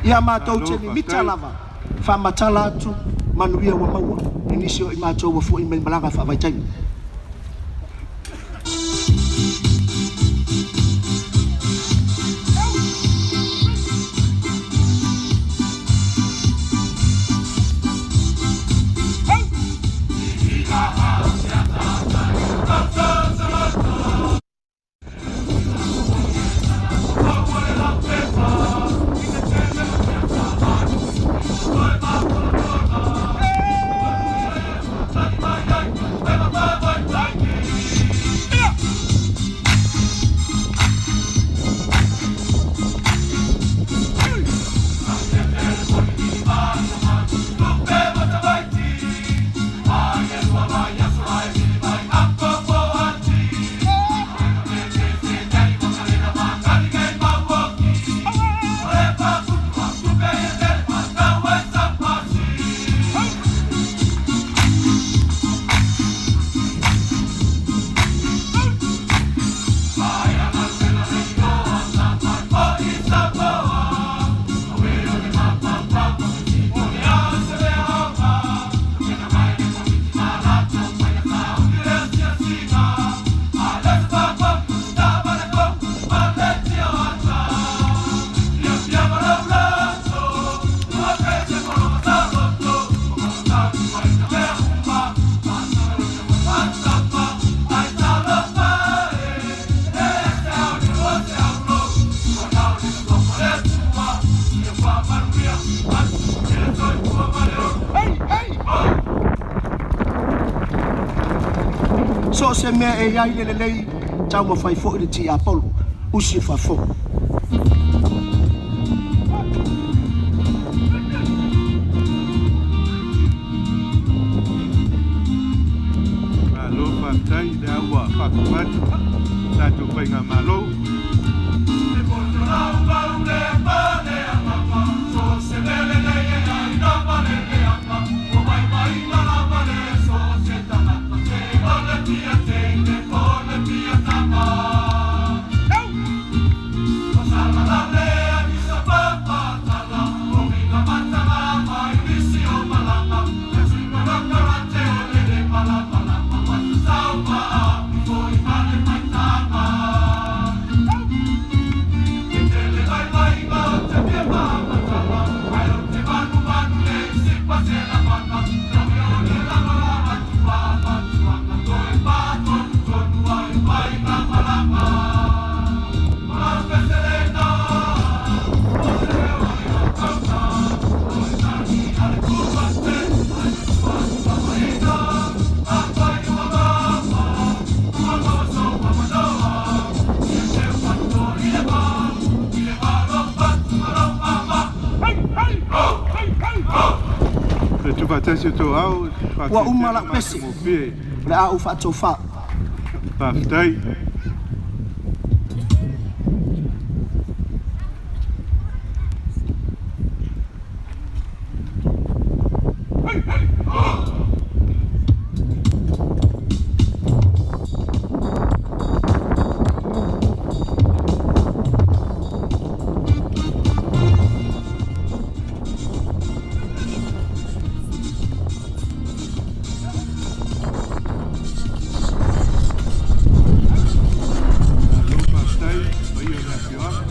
Ia mātou te mimita lava, whaamatala atu, manuia ua maua, i nisi o i mātou ua fo'i mai malaga faavaitaimi. So se mea e iai le lelei, tau mawhai fo'i le ti Apollo, usi e whafo. Malo whātai, le aua whakupatu, tātou whainga malo. Te Faatasi o tou ao, Ua uma la'u pese, o le a ou faatofā. Faafetai. Malo faafetai paia o le afioaga.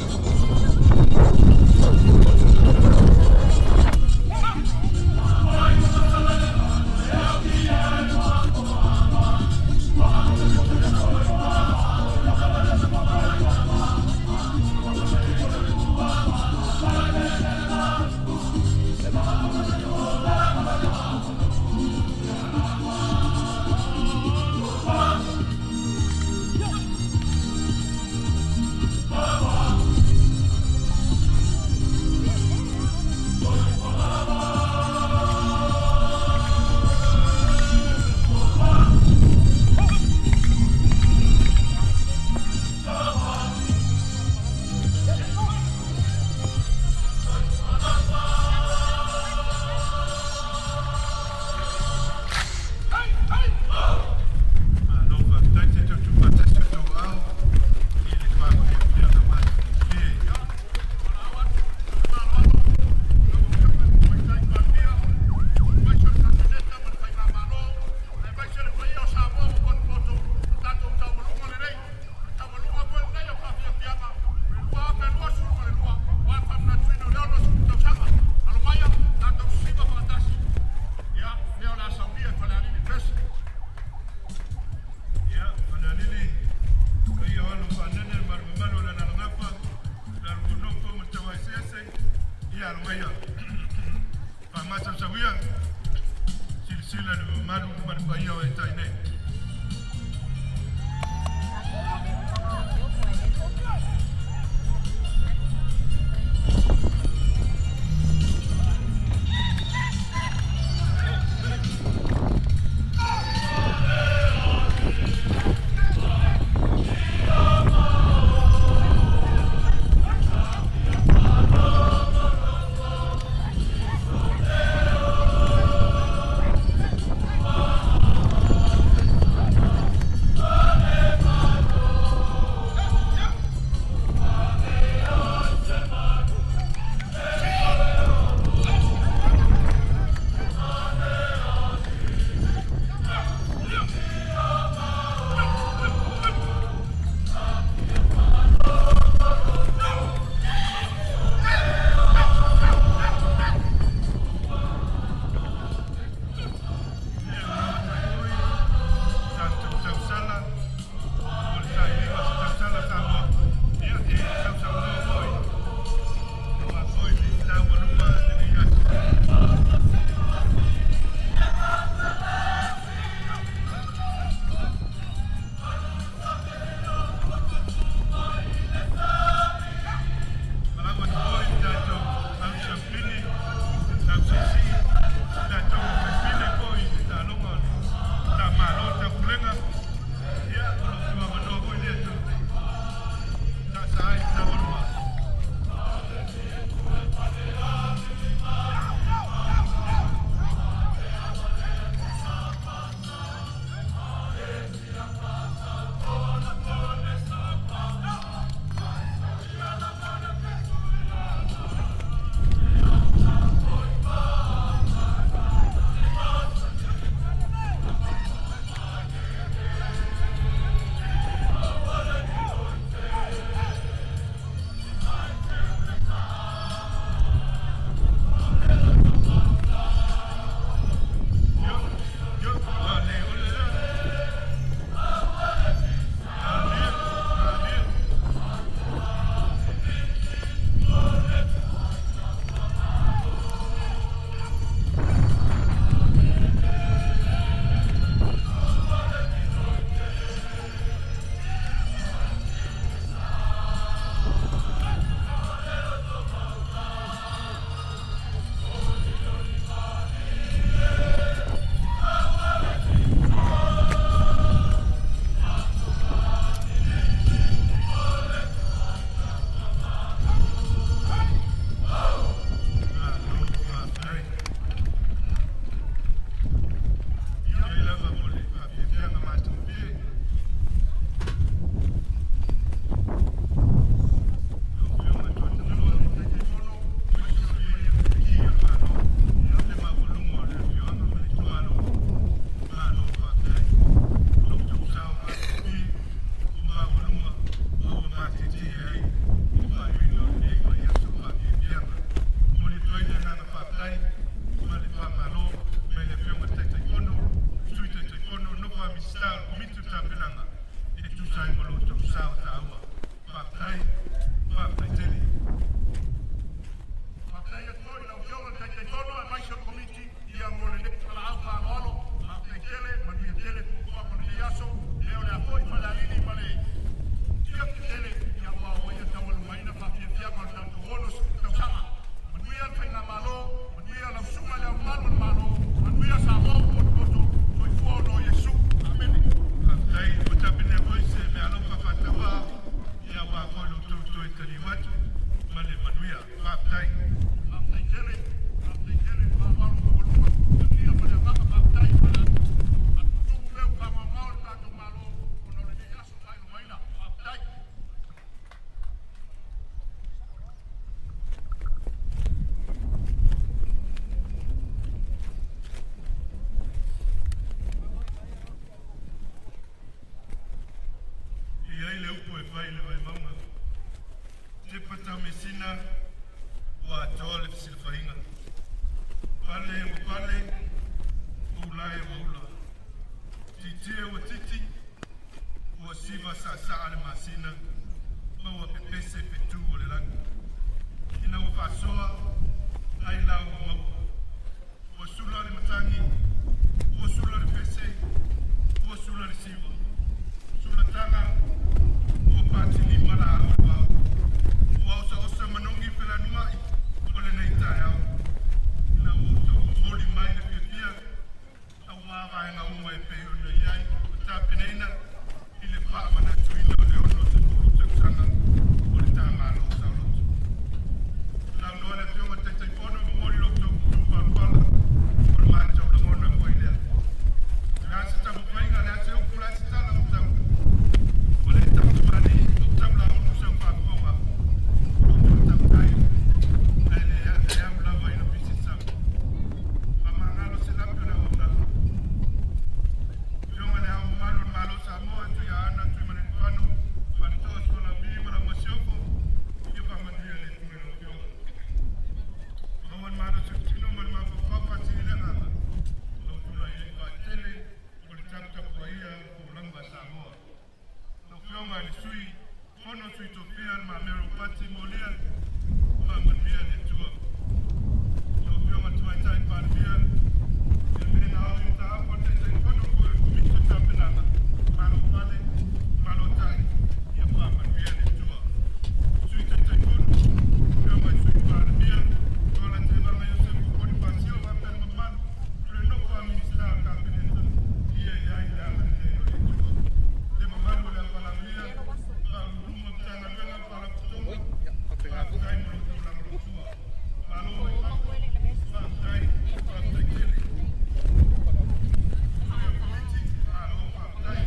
Malo faafetai se toe tuufaatasi o tou ao i le faafiafiaga matagofie. Ia, Falealili, paia o alo faanene ma le mamalu o le Alalagafa, le Alugonofo ma le Tauaeseese, ia alomaia. Faamasausauia, silasila i le mamalu ma le paia o e tai nei. tusai ma lo tou sa o tāua. Faafetai, faafetai tele. Faafetai atu foi i lau Afioga i le Taitaifono aemaise o le Komiti ia mo lenei talaau faaaloalo. Faafetai tele, manuia tele fuafuaga o lenei aso, e o le a foi Falealili ma le tiute tele ia ua oo ia taualumaina faafiafiaga o le tatou 60 tausaga. Manuia le faigamalo, manuia lau Susuga i Le Ao Mamalu o le Malo, manuia Samoa ua potopoto, soifua ona o Iesu. Amene. Faafetai, ua tapenea foi se meaalofa faatauvaa ia aua foi lo outou toe taliu atu ma le manuia. Faafetai. Faafetai tele, faafetai tele, faaaloalo maualuga, manuia ma le agaga faafetai ma le atutumu pea ua faamaumao le tatou Malo ona o lenei aso faailogaina. Faafetai. E i ai le upu e fai i le Vaimauga, tepa taumeasina ua atoa le fesilafaiga. Pale ua pale, ulae ua ula. Tietie ua titi, ua siva saasaa le masina, ma ua pepese fetu o le lagi. Ina ua faasoa, ai la ua maua. Ua sula le matagi, ua sula le pese, ua sula le siva. Sula taga, ua patilima laau i le vao. Ua osaosa manogi felanuai o lenei taeao. Ina ua outou momoli mai le fiafia, auā vaega uma e pei ona i ai ua tapenaina i le faamanatuina o le 60 tausaga o le ta Malo saoloto. Saunoa le Afioga Taitaifono, e momoli lo outou malu palapala o le matou lagona foi lea. O le a se taumafaiga, o le a se upu, o le a se tala ua tau, ua le tautamalii, ua taulaulu sau faafofoga, ua outou tautai, ae le e au lava ina pisi sau. Faamagalo se lape o le auaunaga. Afioga i Le Ao Mamalu o le Malo o Samoa, Tuiaana Tuimalealiifano Vaaletoa Sualauvi ma lau Masiofo, ia faamanuia le Atua i lau Afioga. Maua le malosi o le tino ma le mafaufau faasili le agaga, lau tulai ai vaatele o le taputapuaia o folauga a Samoa. Lau Afioga i le Sui Fono Sui Tofia Le Mamea Ropati Mualia, faamanuia le Atua. Lau Afioga Tamaitai Palemia, ia mena ao i mataafa o le Taitaifono foi o le Komiti o Tapenaga, malo pale, malo tai, ia faamanuia le Atua. Sui Taitaifono, Afioga i Sui Palemia, Tuala Tevaga Iosefo Ponifasio faapea le mamalu o le nofo a Minisita o le Kapeneta, ia i ai le agalelei o le Atua. Le mamalu o le aufalagia, Faauluuluga o Matagaluega ma Faalapotopotoga, faafetai mo lo outou lagolagosua. Malo mai fafo, faafetai, faafetai tele. Sui o Komiti, malo faafetai.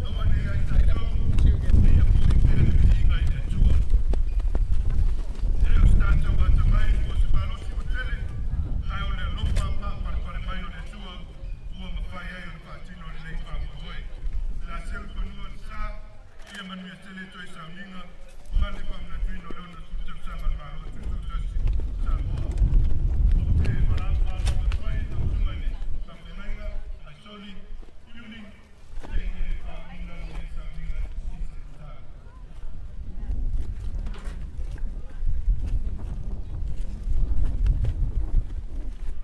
Aua ne i ia i tatou, ia foi pea le viiga i le Atua. E le o se tatou atamai po o se malosi ua tele, ae o le alofa faapalepale mai o le Atua ua mafai ai ona faatino lenei faamoemoe. O le a seu i fanua le sa, ia manuia tele toe sauniga ma le faamanatuina o le 60 tausaga o le Malo Tutoatasi o Samoa. Ou te valaau faaaloalo atu ai i lau Susuga i le Faafeagaiga Aisoli Iuli e te faauluina lenei sauniga i se tatalo.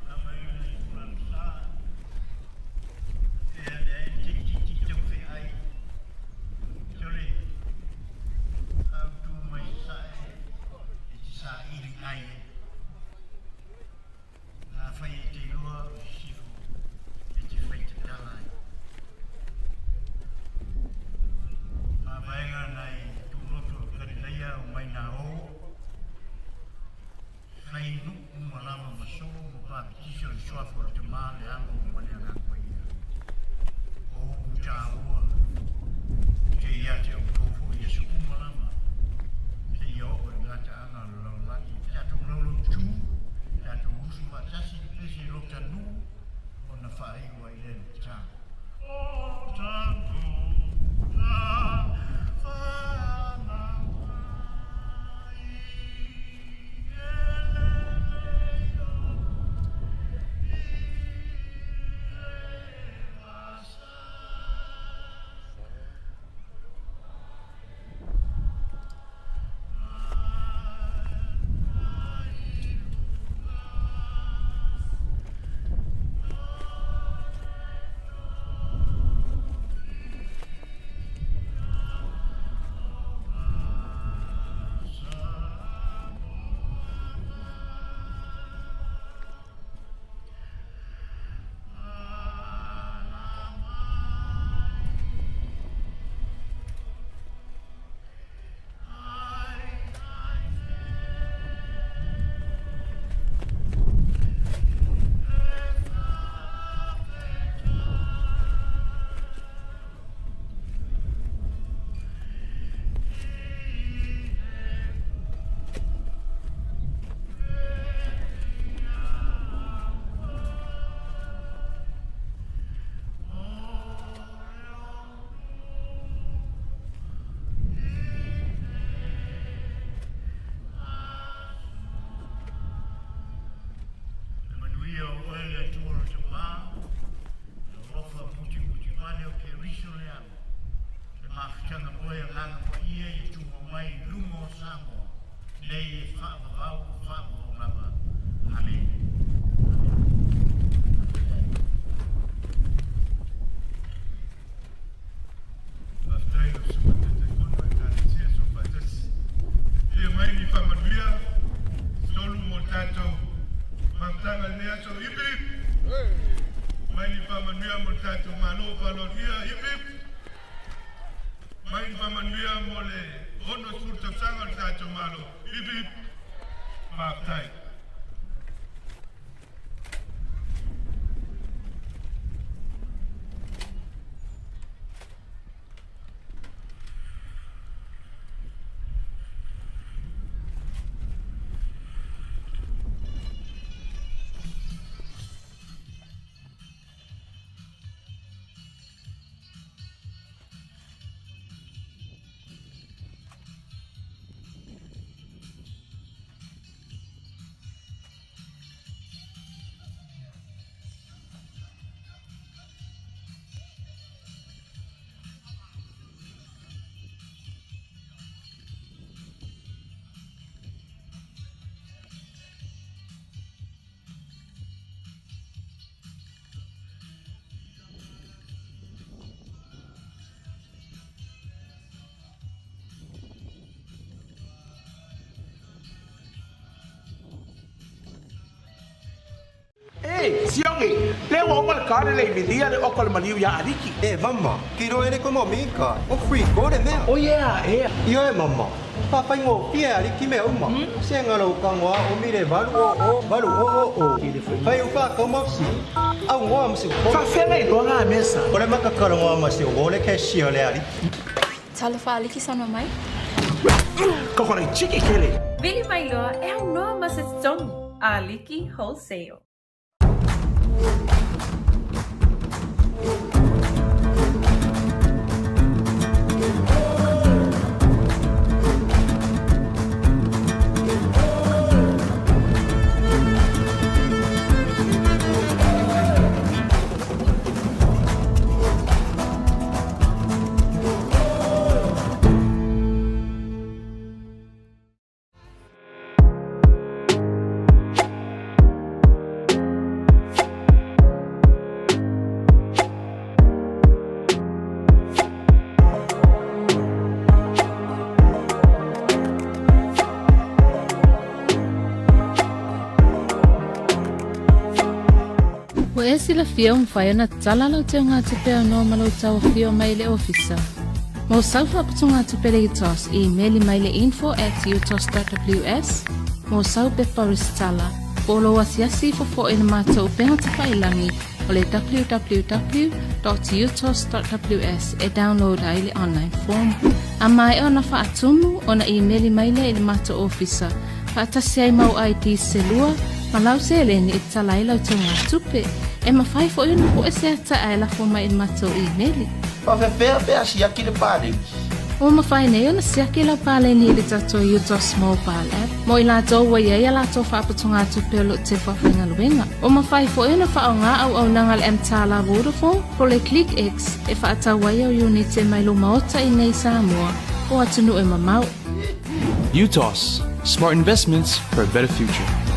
Lava i le tulaga sa e ale ai le titi tau feai tole au tu mai sae e te saili ai e. A fai e te iloa o sisifo e te fai tatala ai. Mavaega nai tuloto o Kalilaia o mai nā o fai nuu ma lava ma soo ma papitiso i le suafa o le Tamā le Alo ma le Agaga Paia. O upu tāua te ia te outou foi i aso uma lava seia oo i le gataaga o le lalolagi. Tatou laulautu, tatou usu faatasi le pese i lota nuu ona faaiu ai lea le tatalo. O tatou fanau ai e lelei o i le vasa. Keriso le alo. Le mafutaga moe agaga paia ia tuua mai i luga o Samoa nei e faavavau faavavau lava. Amene. Faafetai lau Susuga Taitaifono Ekalesia Soofaatasi. Ia mai ni faamanuia tolu mo le tatou mafutaga i lenei aso. Hip hip! Mai ni faamanuia mo le tatou Malo faaaloalogia. Hip hip! Mai ni faamanuia mo le 60 tausaga o le tatou Malo. Hip hip! Faafetai. E, Siongi, le ua uma le kare le imilia le oko le maliu ia Aliki. E, mama, kiro ele komo mika. O free go le mea. O yeah, e. Io e mama. Whawhaingo fia Aliki mea uma. Se ngalo kangoa o mire valu o o, valu o o o. Whai uwha kaumafsi. Au ngoa masi o. Whawhenga i loa ngā mesa. Ore makakaro ngoa masi o wole ke shio le Aliki. Talofa Aliki sana mai. Kokore chiki kele. Vili mailoa e au noa ma se tongi. Aliki Wholesale. Ua e silafia ua mafai ona tatala lau teugatupe aunoa ma lou tauafio mai i le ofisa. Mo sau faaputugatupe le UTOS, imeli mai le info at utos.ws mo sau pepa resitala, po o lou asiasi ifo fo'i i le matou upega tafailagi o le www.utos.ws e download ai le online form. A maea ona faatumu, ona imeli mai lea i le matou ofisa, faatasi ai mau ID se lua, ma lau seleni e tatala ai lau teugatupe. E mafai fo'i ona po'e se ata ae lafo mai i le matou imeli. Faafefea pe a siaki le paleni. Ua mafai nei ona siaki lau paleni i le tatou UTOS Mobile App mo i latou ua i ai a latou faaputugatupe o lo o tefu faigaluega. Ua mafai fo'i ona faaaoga auaunaga a le mTala Vodafone po o le ClickX e faatau ai au iunite mai lou maota i nei Samoa po o atunuu e mamao. UTOS, smart investments for a better future.